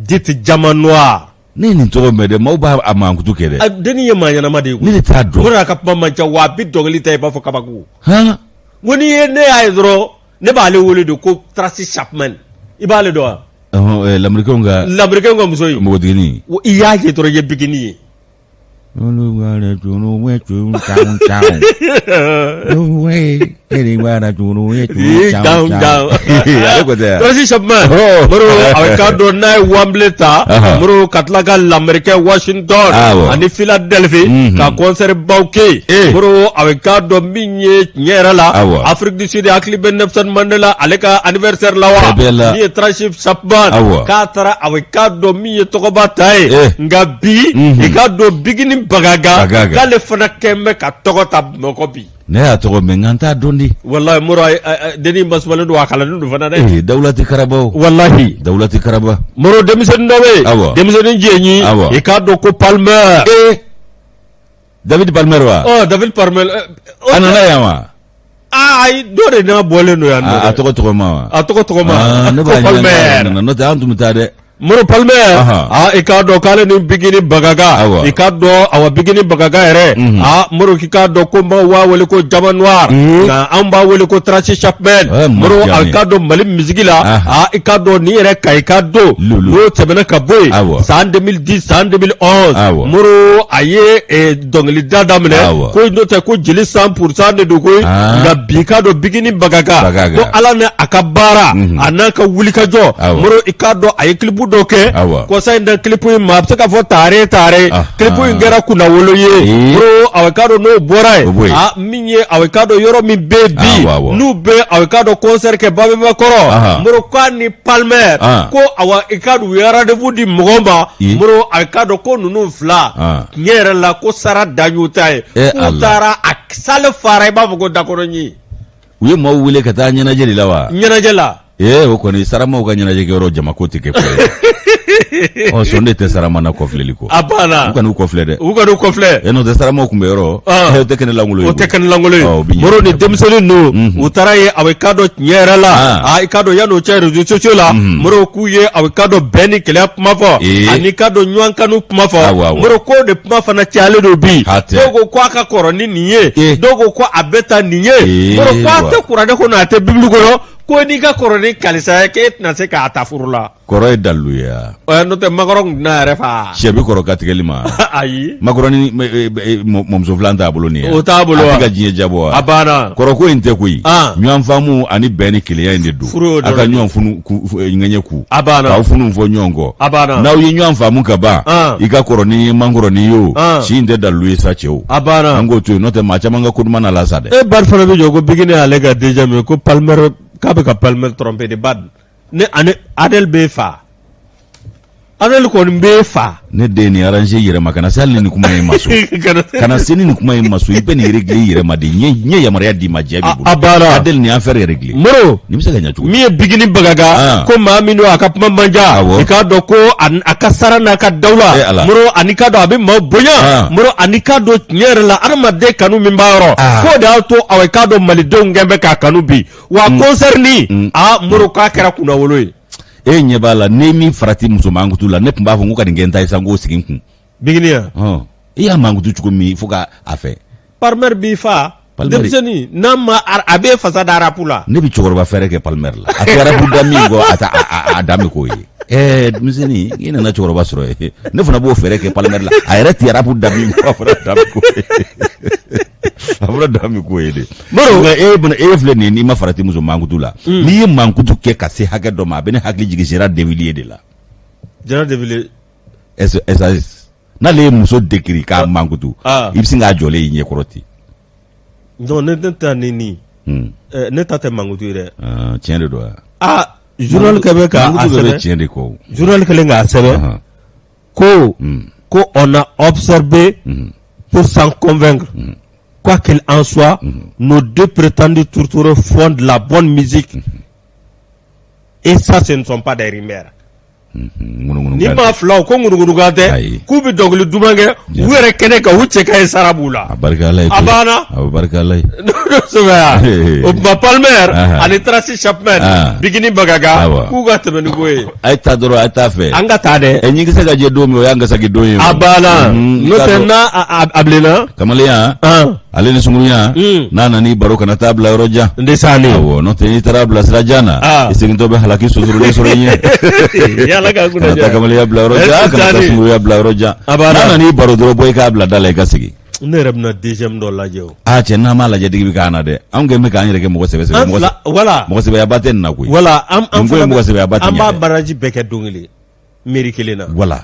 dit Diamant Noir. Ne ye nin tɔgɔ mɛn dɛ, maaw b'a a mankutu kɛ dɛ. Dennin ye maa ɲɛnama de ye. Ne de t'a dɔn. Moro, a ka kuma man ca wa a bɛ dɔnkili ta i b'a fɔ kabako. N ko n'i ye ne y'a ye dɔrɔn, ne b'ale wele de ko Tracy Chapman. I b'ale dɔn wa? Lamɛrikɛnw ka. Lamɛrikɛnw ka muso ye. Npogotiginin. I y'a ye dɔrɔn, i ye Bigini ye. Tracy Chapman, Moro, a bɛ k'a dɔn n'a ye Wembley ta, Moro, ka tila ka lamɛrikɛn Washington ani Philadelphie ka concert baw kɛ yen. Moro, a bɛ k'a dɔn min ye tiɲɛ yɛrɛ la, Afrique du Sud, hakili bɛ Nelson Mandela ale ka anniversaire la wa, min ye Tracy Chapman k'a taara, a bɛ k'a dɔn min ye tɔgɔba ta ye. Nka bi, i k'a dɔn Bigini Bagaga k'ale fana kɛn bɛ ka tɔgɔ ta Bamakɔ bi. Ne y'a tɔgɔ mɛn nka n t'a dɔn di. Walahi Moro, dennin masumalen don, a kalannen don fana dɛ. Ee, Dawulati Karabaw. Walahi. Dawulati Karaba. Moro, denmisɛnnin dɔ bɛ yen. Denmisɛnnin jɛnyi. I k'a dɔn ko Palmer. Ee, David Palmer wa? Ɔ, David Palmer. A nana yan wa? Aa ayi, dɔ de n'a bɔlen don yan nɔ. A tɔgɔ tɔgɔ ma wa? A tɔgɔ tɔgɔ ma. Ne b'a ɲininka, n'o tɛ an tun bɛ taa dɛ. Moro, Palmer, aa, i k'a dɔn k'ale ni Bigini Bagaga, i k'a dɔn awa Bigini Bagaga yɛrɛ, aa Moro, k'i k'a dɔn ko maaw b'a wele ko Diamant Noir, nka anw b'a wele ko Tracy Chapman. Moro, a k'a dɔn Mali misigi la, aa, i k'a dɔn nin yɛrɛ ka i k'a dɔn n'o tɛmɛna ka bɔ yen san 2010, san 2011, Moro, a ye dɔnkilida daminɛ ko n'o tɛ ko jeli 100% de don koyi. Nka bi, k'a dɔn Bigini Bagaga ko Ala ni a ka baara, a n'a ka wulikajɔ, Moro, i k'a dɔn a ye clip dɔ kɛ kɔsa in na. Clip in ma, a bɛ se k'a fɔ taare taare, clip in kɛra kunnawolo ye. Moro, a k'a dɔn n'o bɔra yen, a min ye, a k'a dɔn yɔrɔ min bɛ bi n'u bɛ, a k'a dɔn concert kɛ Babɛba kɔrɔ, Moro, k'a ni Palmer ko awa, i k'a dɔn u ye rendez-vous di mɔgɔw ma. Moro, a k'a dɔn ko ninnu fila, tiɲɛ yɛrɛ la, ko sara dan y'u ta ye. K'u taara, a salle fara i b'a fɔ ko dakɔrɔɲi. U ye maaw wele ka taa ɲɛnajɛ de la wa? Ɲɛnajɛ la. Ee, o kɔni saramaw ka ɲɛnajɛ kɛyɔrɔ jamako tɛ kɛ ko ye. Ɔ sɔn de tɛ sarama na kɔfilɛli kɔ. A banna. U kan'u kɔfilɛ dɛ. U kan'u kɔfilɛ. E n'o tɛ saramaw kun bɛ yɔrɔ. Ah. O tɛ kɛnɛ lankolon ye. O tɛ kɛnɛ lankolon ye. Ɔ, o bɛ ɲɛ. Moro ni denmisɛnnin ninnu u taara ye aw k'a dɔn tiɲɛ yɛrɛ la. Ah. Aa i k'a dɔn yan'o cɛ réseaux sociaux la. Moro k'u ye aw k'a dɔn bɛn ni kelenya kuma fɔ. Ee. Ani k'a dɔn ɲɔgɔn kanu kuma fɔ. Awɔ, awɔ. Moro k'o de kuma fana cayalen don bi. Hatɛ. Dɔw ko k'a ka kɔrɔ ni nin ye. Ee. Dɔw ko ko a bɛ taa nin ye. Ee, Moro k'a wa. tɛ kuranɛ kɔnɔ a tɛ bibulu kɔnɔ ko n'i ka kɔrɔ ni karisa ye k'e tɛna se k'a ta furu la. Kɔrɔ ye dalilu ye wa? Ɛ n'o tɛ Makɔrɔ tun tɛna a yɛrɛ faa. Sɛ bɛ kɔrɔ katigɛli ma. Ayi. Makɔrɔ ni mɔmuso filan t'a bolo nin ye. O t'a bolo wa? A tɛ ka diɲɛ jabɔ wa? A banna. Kɔrɔko in tɛ koyi. Ah. Ɲɔgɔn faamu ani bɛn ni kelenya in de don. Furu y'o A ka dɔrɔn de. ɲɔgɔn funu ku ŋɛɲɛ ku. A banna. K'aw funu fɔ ɲɔgɔn kɔ. A banna. N'aw ye ɲɔgɔn faamu ka ban. Ah. I ka kɔrɔ ni man kɔrɔ ni ye o. Ah. Si in tɛ dalilu ye sa cɛw. A banna. An k'o to yen n'o tɛ maa caman ka ko duman na la sa dɛ. E Bad fana bɛ jɔ ko Bigini y'ale ka déjà min ko Palmer k'a bɛ ka Palmer tromper de Bad ne ani Adel b'e fa Adel kɔni b'e fa. Ne den nin arranger i yɛrɛ ma kana se hali ni nin kuma in ma so. Kana se ni nin kuma in ma so i bɛ nin régler i yɛrɛ ma de n ye yamaruya d'i ma jɛ b'i bolo. A banna. Adel nin affaire régler. Moro. Nin bɛ se ka ɲɛ cogo di? Min ye Bigini Bagaga Ah. ko maa min don a ka kuma man ca Awɔ. i k'a dɔn ko a ka sara n'a ka Eh, dawula Ala. Moro ani k'a dɔn a bɛ maaw bonya Ah. Moro ani k'a dɔn tiɲɛ yɛrɛ la adamaden kanu min b'a yɔrɔ Ah. k'o de y'a to awa i k'a dɔn malidenw kɛn bɛ k'a kanu bi wa concert nin aa Moro k'a kɛra kunnawolo ye. E ɲɛ b'a la ni min farati muso mankutu la ne tun b'a fɔ n ko ka nin kɛ n ta ye sa n k'o sigi n kun. Bigini ya Hɔn. I y'a mankutu cogo min fo ka a fɛ. Palmer b'i fa Palmer- denmisɛnnin n'a ma a bɛ fasa da rap la. Ne bɛ cɛkɔrɔba fɛɛrɛ kɛ Palmer la. A tɛ rap da min kɔ a t'a a dan bɛ k'o ye. Ɛɛ denmisɛnnin i nana cɛkɔrɔba sɔrɔ yen ne fana b'o fɛɛrɛ kɛ Palmer la a yɛrɛ tɛ rap da min kɔ a fana dan bɛ k'o ye. A fana dan bɛ k'o ye de. Moro. Nka e bɛna e filɛ nin ye n'i ma farati muso mankutu la. N'i ye mankutu kɛ ka se hakɛ dɔ ma a bɛ ne hakili jigin Gérard Devilliers de la. Gérard Devilliers. SAS n'ale ye muso décrit k'a mankutu Ah. i bɛ sin k'a jɔlen y'i ɲɛkɔrɔ ten. Non ne ta ni nin Hmm. ne ta tɛ mankutu ye dɛ. Ah, tiɲɛ de don wa? Aa journal kɛ bɛ k'a Mankutu bɛɛ bɛ sɛbɛn tiɲɛ de kɔ o. journal kɛlen k'a sɛbɛn Ahan. ko Hmm. ko on a observé Hmm. pour s'en convaincre quoi qu'il en soit nos deux prétendus tourtereaux font de la bonne musique et ça ce ne sont pas des rumeurs. Ŋunuŋunu Ni kan maa filaw ko ŋunuŋunukan tɛ Ayi. k'u bɛ dɔnkili duman kɛ u yɛrɛ kɛnɛ kan u cɛ ka ɲi sara b'u la. A barika Ala ye A koyi. banna. A barika Ala ye. Kosɛbɛ. O tuma Palmer Aha. ani Tracy Chapman Ah. Bigini Bagaga Awɔ. k'u ka tɛmɛ ni ko ye. A ye taa dɔrɔn a ye taa fɛ. An ka taa dɛ. Ɛ ɲinkisɛ ka jɛ don min o y'an gasaki don ye. o. A banna. Mhm, N'o i k'a tɛ dɔn- n'a a bilenna. Kamalenya An. ale ni sunkurunya n'a nana i baro kana taa bila yɔrɔ jan. N tɛ sa ne. Awɔ n'o tɛ n'i taara bila sira jan na Ah. i segintɔ bɛ halaki sosorolen sɔrɔ i ɲɛ. Yala ka kunna Kana taa diya. kamalenya bila yɔrɔ jan Ɛ, kana taa Sani. sunkurunya bila yɔrɔ jan. A banna. N'a nana i baro dɔrɔn bɔ i k'a bila da la i ka segin. Ne yɛrɛ bɛna deuxième dɔ lajɛ o. Aa cɛ n'an m'a lajɛ digi bɛ k'an na dɛ anw kɛlen bɛ k'an yɛrɛ kɛ mɔgɔ sɛbɛ sɛbɛ An mɔgɔ fila voilà. mɔgɔ sɛbɛyaba tɛ nin na koyi. Voilà an Nin ko ye fana mɔgɔ sɛbɛyaba tɛ an ɲɛ b'a dɛ. baraji bɛɛ kɛ don kelen mairie kelen na. Voilà.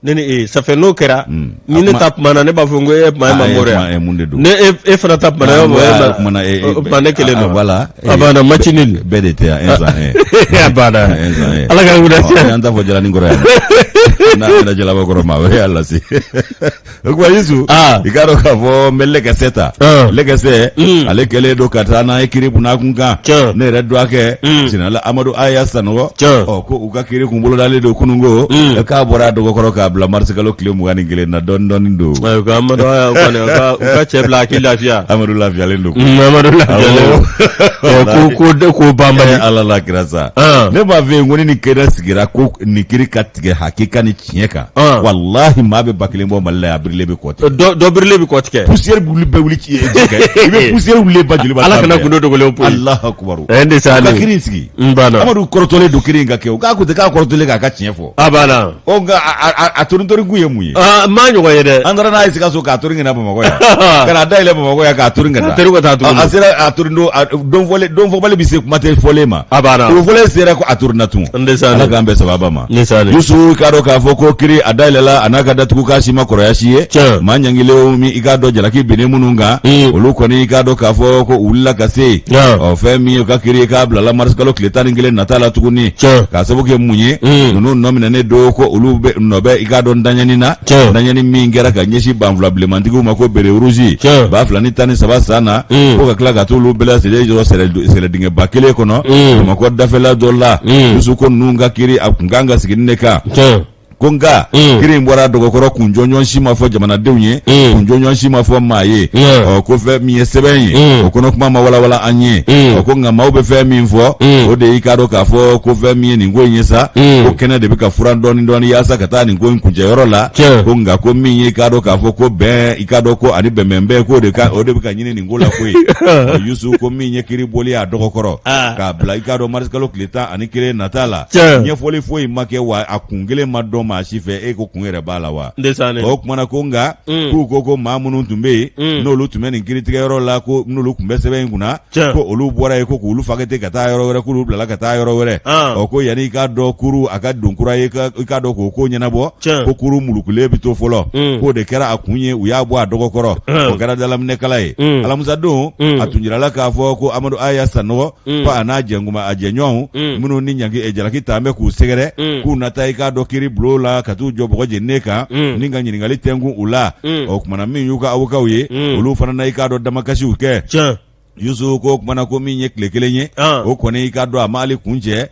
Ne ni e ça fait n'o kɛra ni A ne kuma- ta kumana ne b'a fɔ n ko e kuma e Ah, ma e moriya. kuma- e mun de don? Ne e fana ta kumana e b'a fɔ e ma kumana e o tuma ne kelen ah, don. voilà. A banna match nul. Bɛɛ de tɛ yan 1 sans 1. A banna. 1 sans 1. Ala k'an kunna Ɔ, an t'a fɔ jalani kɔrɔ yan. N'a bɛna jalaba kɔrɔ ma o y'a lase. O tuma Yusu. Ah. I k'a dɔn k'a fɔ n bɛ lɛkɛsɛ ta. Ah. Lɛkɛsɛ. Mm. Ale kɛlen don ka taa n'a ye kiri bunakun kan. Tiɲɛ. Ne yɛrɛ dɔgɔkɛ. Mm. Général Amadu Aya Sanɔgɔ. Tiɲɛ. Ɔ ko u ka kiri kun bolodalen don kununko. Mm. K'a bɔra a dɔgɔkɔrɔ k'a bila marisikalo tile 21 na dɔɔni dɔɔni don. Ayiwa ko Amadu Aya kɔni u ka cɛ bila a k'i lafiya. Amadu lafiyalen don. Amadu lafiyalen don. Awɔ. Ko ko banbali. Ala la kira sa. Ah. Ne b'a fɛ yen ko ni nin kɛnɛ sigira ko nin kiri ka tigɛ hakika ni tiɲɛ kan. Ah. Walahi maa bɛ 1000 bɔ Mali la yan a birilen bɛ kɔ tigɛ. Dɔ birilen bɛ kɔ tigɛ. Poussière wuli bɛɛ wuli ci ji kan. I bɛ poussière wuli ba joli b'a Ala kana gundo dogolen poyi. Alahu akubaru. Ɛ n de sa Ka kiri in sigi. N banna. Amadu kɔrɔtɔlen don kiri in ka kɛ o. K'a ko ten k'a kɔrɔtɔlen k'a ka tiɲɛ fɔ. A banna. Ɔ nka a torin kun ye mun ye? Aa n m'a ɲɔgɔn ye dɛ. An taara n'a ye Sikaso k'a torin ka na Bamakɔ yan. Ka na dayɛlɛ Bamakɔ yan k'a torin ka taa. K'a torin ka taa tuguni. A sera a torin don a don fɔlen don fɔbali bɛ se kuma tɛ fɔlen ma. A banna. O fɔlen sera ko a torinna tun. N de sa Ala k'an bɛn sababa ma. N de sa Yusu k'a dɔn k'a fɔ ko kiri a dayɛlɛla a n'a ka datugu k'a si ma kɔrɔya si ye. Tiɲɛ. Maa ɲangilenw min i k'a dɔn jalaki binnen minnu kan. Mm. Olu kɔni i k'a dɔn k'a fɔ ko u wulila ka se. Tiɲɛ. Ɔ fɛn min ye u ka kiri k'a bilala marisikalo tile 11 nata la tuguni. Tiɲɛ. K'a sababu kɛ mun ye. Mm. Ninnu nɔminɛnen don ko olu bɛ nɔ bɛ i k'a dɔn daɲɛni na. Tiɲɛ. Daɲɛni min kɛra ka ɲɛsin banfula bilenmantigiw ma ko béret rouge. Tiɲɛ. 2013 san na. Mm. Ko ka tila ka t'olu bɛɛ lajɛlen jɔ sɛlɛdingɛba kelen kɔnɔ Bamakɔ dafɛla dɔ la. Yusu, ko ninnu ka kiri a kun kan ka sigi nin de kan, ko nka kiri in bɔra dɔgɔkɔrɔ, kun jɔnjɔn si ma fɔ jamanadenw ye, kun jɔnjɔn si ma fɔ maa ye. Ɔ, ko fɛn min ye sɛbɛn ye, o kɔnɔ kuma ma walawala an ye. Ɔ, ko nka maaw bɛ fɛn min fɔ, o de y'i k'a dɔn k'a fɔ ko fɛn min ye nin ko in ye sa, ko kɛnɛ de bɛ ka furan dɔɔni dɔɔni yaasa ka taa nin ko in kuncɛyɔrɔ la. Ko nka ko min ye i k'a dɔn k'a fɔ ko bɛn, i k'a dɔn ko ani bɛnbɛnbɛn, k'o de ka o de bɛ ka ɲini nin ko la koyi. Yusu, ko min ye kiri bɔli a dɔgɔkɔrɔ k'a bila i k'a dɔn marisikalo tile 11 nata la, ɲɛfɔli foyi ma kɛ, wa a kun kelen ma dɔn maa si fɛ. E ko kun yɛrɛ b'a la wa? O kumana ko nka k'u ko maa minnu tun bɛ yen, n'olu tun bɛ nin kiiritigɛyɔrɔ la, ko n'olu tun bɛ sɛbɛn in kunna, ko olu bɔra yen, ko k'olu fakete ka taa yɔrɔ wɛrɛ, k'olu bilala ka taa yɔrɔ wɛrɛ. Ɔ, ko yanni i k'a dɔn kuru a ka don kura ye, i k'a dɔn k'o ko ɲɛnabɔ, ko kuru mulukulen bɛ to fɔlɔ. K'o de kɛra a kun ye u y'a bɔ a dɔgɔkɔrɔ. O kɛra dalaminɛkala ye. Alamusadon, a tun jirala k'a fɔ ko Amadu Aya Sanɔgɔ, ko a n'a jɛnkuma a jɛɲɔgɔnw minnu ni ɲangi jalaki taa bɛ k'u sɛgɛrɛ, k'u na taa i k'a dɔn kiri bulon la ka t'u jɔ bɔgɔ jeninen kan ni ka ɲininkali tɛnkun u la. O kumana min y'u ka awokaw ye, olu fana na i k'a dɔn damakasiw kɛ. Yusu, ko kumana ko min ye tile kelen ye, o kɔni i k'a dɔn a ma hali kun cɛ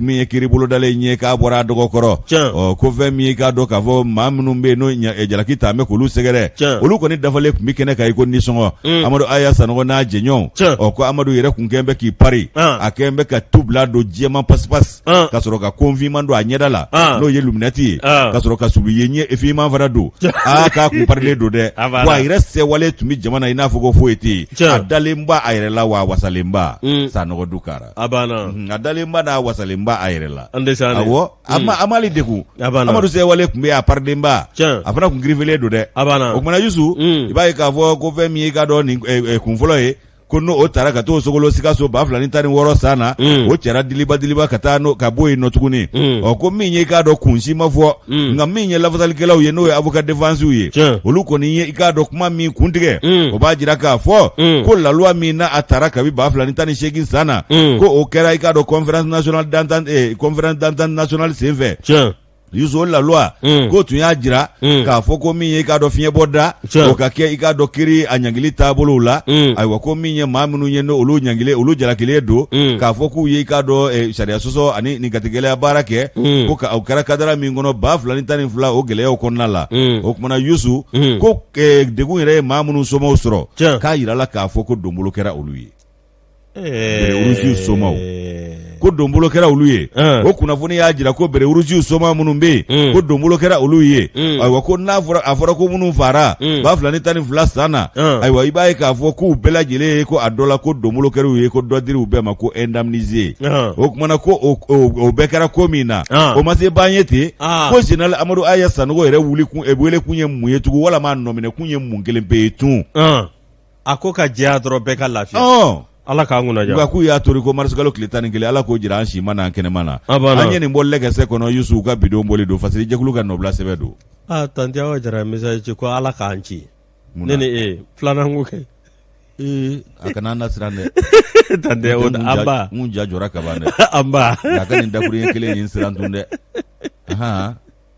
min ye kiri bolodalen ye k'a bɔra a dɔgɔkɔrɔ. Ɔ, ko fɛn min ye i k'a dɔn k'a fɔ maa minnu bɛ yen n'o jalaki taa bɛ k'olu sɛgɛrɛ, olu kɔni dafalen tun bɛ kɛnɛ kan i ko nisɔngɔ. Amadu Aya Sanɔgɔ n'a jɛɲɔgɔnw. Ɔ, ko Amadu yɛrɛ kun kɛn bɛ k'i pari, a kɛn bɛ ka tubila don jɛman pasipasi, ka sɔrɔ ka kon finman don a ɲɛda la, n'o ye luminɛti ye, ka sɔrɔ ka soulier ɲɛ finman fana don. Aa, k'a kun parilen don dɛ. Wa a yɛrɛ sɛwalen tun bɛ jama na i n'a fɔ ko foyi tɛ yen. A dalen ba a yɛrɛ la, wa a wasalenba. Sanɔgɔ du kara. A banna. A dalenba n'a wasalenba a yɛrɛ la. Awɔ, a ma a m'ale degun. Amadu sɛwalen tun bɛ a parilenba, a fana kun girifelen don dɛ. A banna. O kumana Yusu, i b'a ye k'a fɔ ko fɛn min ye i k'a dɔn nin kun fɔlɔ ye, ko n'o o taara ka t'o sogolo Sikaso 2016 san na, o cɛra diliba diliba ka taa ka bɔ yen nɔ tuguni. Ɔ, ko min ye i k'a dɔn kun si ma fɔ, nka min ye lafasalikɛlaw ye, n'o ye avocat défense ye, olu kɔni ye i k'a dɔn kuma min kuntigɛ, o b'a jira k'a fɔ ko la loi min n'a a taara kabi 2018 san na, ko o kɛra i k'a dɔn conférence nationale d'entente, conférence d'entente nationale senfɛ. Yusu, la loi k'o tun y'a jira k'a fɔ ko min ye i k'a dɔn fiɲɛbɔda, o ka kɛ i k'a dɔn kiri a ɲangili taabolow la. Ayiwa, ko min ye maa minnu ye n'olu ɲangilen, olu jalakilen don k'a fɔ k'u ye i k'a dɔn sariya sɔsɔ ani nin gatigɛlɛya baara kɛ, ko ka o kɛra kadara min kɔnɔ 2012, o gɛlɛyaw kɔnɔna la. O kumana Yusu, ko degun yɛrɛ ye maa minnu somaw sɔrɔ, k'a yirala k'a fɔ ko donbolo kɛra olu ye. Béret somaw, ko donbolo kɛra olu ye. O kunnafoni y'a jira ko béret rouge soma minnu bɛ yen, ko donbolo kɛra olu ye. Ayiwa, ko n'a fɔra a fɔra ko minnu fara 2012 san na, ayiwa, i b'a ye k'a fɔ k'u bɛɛ lajɛlen ye, ko a dɔ la ko donbolo kɛra u ye, ko dɔ dir'u bɛɛ ma ko indemnisé. O kumana ko o bɛɛ kɛra ko min na, o ma se ban ye ten. Ko général Amadu Aya Sanogo yɛrɛ wuli kun, wele kun ye mun ye tugun, walama a nɔminɛ kun ye mun kelen pe ye tun? A ko ka jɛya dɔrɔn, bɛɛ ka lafiya. Ala k'an kunna diya. Nka k'u y'a tori ko marisikalo tile 11, Ala k'o jira an si ma n'an kɛnɛma na. An ye nin bɔ lɛkɛsɛ kɔnɔ. Yusu ka bidon bɔli don, fasiri jɛkulu ka nɔbila sɛbɛn don. Aa, tanti Awa Jara message ci ko Ala k'an ci. Ne ni e filanan ko kɛ. Ee, a kana an lasiran dɛ. Tanti o an ba. N ja jɔra kaban dɛ. An ba. A ka nin dakuruɲɛ kelen in siran tun dɛ. Ahan.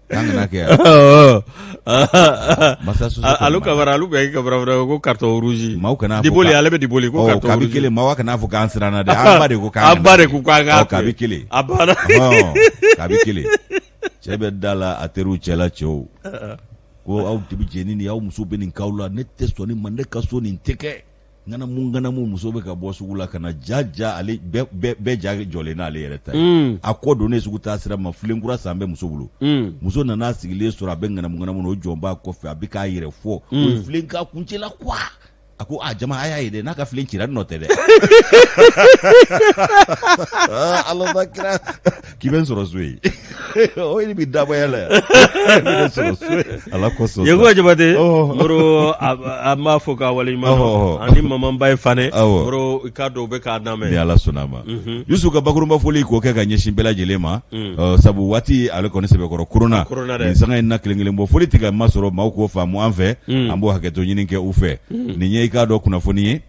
K'an kana kɛ yan. Masa soso Alu Kamara, alu bɛ Kamara fana ko carton rouge. Maaw kana fɔ Diboli, ale bɛ Diboli ko carton rouge. Kabi kelen, maaw kana fɔ k'an siranna dɛ. An ba de ko k'an. An ba de ko k'an k'a. Kabi kelen. A banna. Kabi kelen. Cɛ bɛ da la a teriw cɛla cɛw. Ko aw de bɛ jɛni nin aw muso bɛ nin k'aw la, ne tɛ sɔn nin ma, ne ka so nin tɛ kɛ. Ŋanamu ŋanamu, muso bɛ ka bɔ sugu la ka na ja ja, ale bɛɛ ja jɔlen n'ale yɛrɛ ta ye. A kɔ donnen sugu taa sira ma, filen kura san bɛ muso bolo. Muso nana sigilen sɔrɔ a bɛ ŋanamu ŋanamu na, o jɔn b'a kɔfɛ, a bɛ k'a yɛrɛ fɔ, o ye filen k'a kuncɛ la quoi. A ko a jama, a y'a ye dɛ, n'a ka filen cira n nɔ tɛ dɛ. Ala ba kira k'i bɛ n sɔrɔ so yen, o ye bɛ dabɔya la yan, i bɛ sɔrɔ so yen Ala kosɔn. Yakuba Jabate Moro, an b'a fo k'a waleɲuman dɔn, ani Maman Baye Fane Moro, i k'a dɔn u bɛ k'a lamɛn. Ni Ala sɔnna a ma. Yusu ka bakurunba foli k'o kɛ ka ɲɛsin bɛɛ lajɛlen ma, sabu waati ale kɔni sɛbɛkɔrɔ koronna nin sanga in na, kelen kelen bɔ foli tɛ ka masɔrɔ maaw k'o faamu an fɛ, an b'o hakɛto ɲini kɛ u fɛ. Nin ye i k'a dɔn kunnafoni ye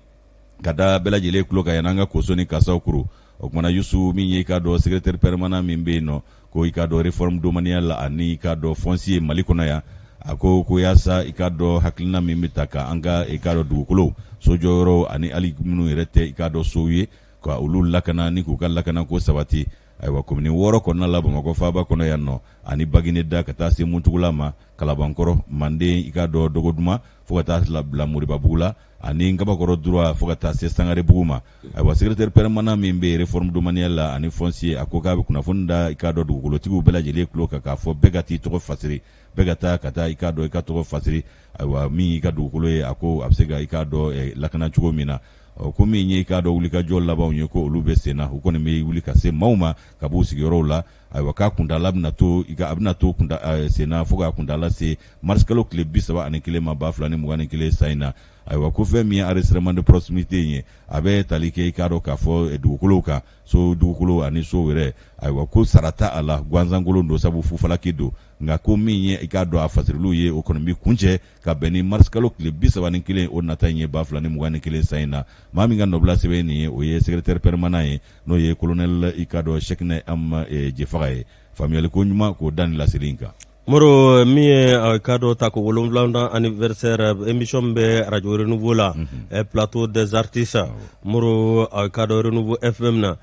ka da bɛɛ lajɛlen tulo kan yan an ka koso ni kasaw kuru. O kumana Yusu, min ye i k'a dɔn secrétaire permanent min bɛ yen nɔ, ko i k'a dɔn réforme domaniale ani i k'a dɔn foncier Mali kɔnɔ yan. A ko ko yaasa i k'a dɔn hakilina min bɛ ta ka an ka i k'a dɔn dugukolo sojɔyɔrɔw ani hali minnu yɛrɛ tɛ i k'a dɔn sow ye, ka olu lakana ni k'u ka lakana ko sabati. Ayiwa, komini 6 kɔnɔna la Bamakɔ faaba kɔnɔ yan nɔ, ani Bagineda ka taa se Muntugula ma, Kalabankɔrɔ, Manden, i k'a dɔn Dogoduma, fo ka taa bila Moribabugu la, ani Kabakɔrɔ droit fo ka taa se Sangarebugu ma. Ayiwa, secrétaire permanent min bɛ réforme domaniale la ani foncier, a ko k'a bɛ kunnafoni da i k'a dɔn dugukolotigiw bɛɛ lajɛlen tulo kan k'a fɔ bɛɛ ka t'i tɔgɔ fasiri, bɛɛ ka taa ka taa i k'a dɔn i ka tɔgɔ fasiri. Ayiwa, min y'i ka dugukolo ye, a ko a bɛ se ka i k'a dɔn lakana cogo min na. Ɔ, ko min ye i k'a dɔn wulikajɔ labanw ye, ko olu bɛ sen na, u kɔni bɛ wuli ka se maaw ma ka b'u sigiyɔrɔw la. Ayiwa, k'a kuntaala bɛna to i ka a bɛna to kunta sen na fo k'a kuntaala se marisikalo tile 31 ma 2021 san in na. Ayiwa, ko fɛn min ye enregistrement de proximité in ye, a bɛ tali kɛ i k'a dɔn k'a fɔ dugukolow kan, so dugukolo ani so yɛrɛ. Ayiwa, ko sara t'a a la, gansankolon don, sabu fufalaki don. Nka ko min ye i k'a dɔn a fasiriliw ye, o kɔni bɛ kuncɛ ka bɛn ni marisikalo tile 31 o nata in ye 2021 san in na. Maa min ka nɔbila sɛbɛn nin ye, o ye secrétaire permanent ye, n'o ye colonel i k'a dɔn Sɛkinɛ Am Jefaga ye. Faamuyali ko ɲuman k'o da nin laseli in kan. Moro, min ye i k'a dɔn tako 7nan anniversaire émission min bɛ radio Renouveau la, plateau des artistes, Moro, i k'a dɔn Renouveau FM na,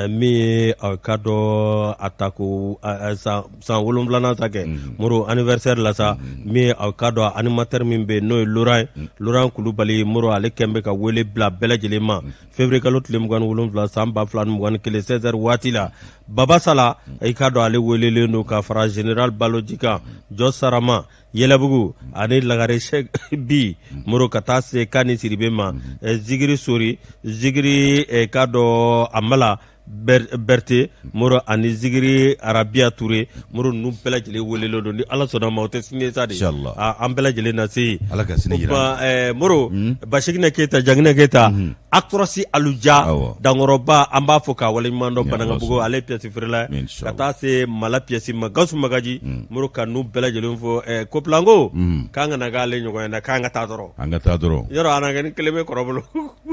min ye i k'a dɔn a tako san 7nan sa kɛ, Moro, anniversaire la sa, min ye i k'a dɔn animateur min bɛ yen, n'o ye Laurent ye, Laurent Kulubali, Moro, ale kɛn bɛ ka wele bila bɛɛ lajɛlen ma février kalo tile 27 san 2021 16 heures waati la. Baba Sala, i k'a dɔn ale welelen don ka fara général Baloji kan, Jɔ Sarama Yɛlɛbugu ani Lagare Sɛk bi, Moro, ka taa se Kani Siribe ma, Zigiri Sori, Zigiri k'a dɔn Amala Berete, Moro, ani Zigiri Arabiya Ture, Moro, ninnu bɛɛ lajɛlen welelen don. Ni Ala sɔnna ma, o tɛ sini sa de, an bɛɛ lajɛlen na se yen. Ala ka sini jira. Moro, Basigina Keyita, Jaginɛ Keyita, Across Aluja Dankɔrɔba, an b'a fɔ k'a waleɲuman dɔn. Banankabugu, ale ye pièce feerela ye, ka taa se Mala pièce ma, Gawusu Magaji, Moro, ka ninnu bɛɛ lajɛlen fo. Kopilanko k'an kana k'ale ɲɔgɔn ye na, k'an ka taa dɔrɔn. An ka taa dɔrɔn. Yɔrɔ an ni kelen bɛ kɔrɔ bolo.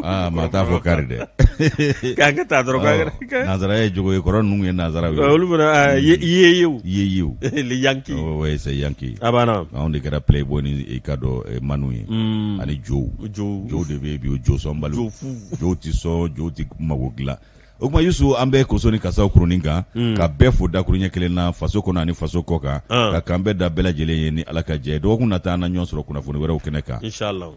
Aa, maa t'a fɔ kari dɛ. K'an ka taa dɔrɔn. Nanzara ye jogo ye, kɔrɔ ninnu ye nanzaraw ye. Olu fana ye ye ye ye les Yankees. Ouais, c'est Yankee. A banna. Anw de kɛra playboy ni i ka dɔn manu ye. Ani jow. Jow. Jow de bɛ bi, o jo sɔnbali. Jo fu. Jow tɛ sɔn, jow tɛ mago dilan. O tuma Yusu, an bɛ koso ni kasaw kurunin kan, ka bɛɛ fo dakuruɲɛ kelen na, faso kɔnɔ ani faso kɔ kan, ka kan bɛɛ da bɛɛ lajɛlen ye ni Ala ka jɛ. Dɔgɔkun nata, an na ɲɔgɔn sɔrɔ kunnafoni wɛrɛw kɛnɛ kan. Inchallah.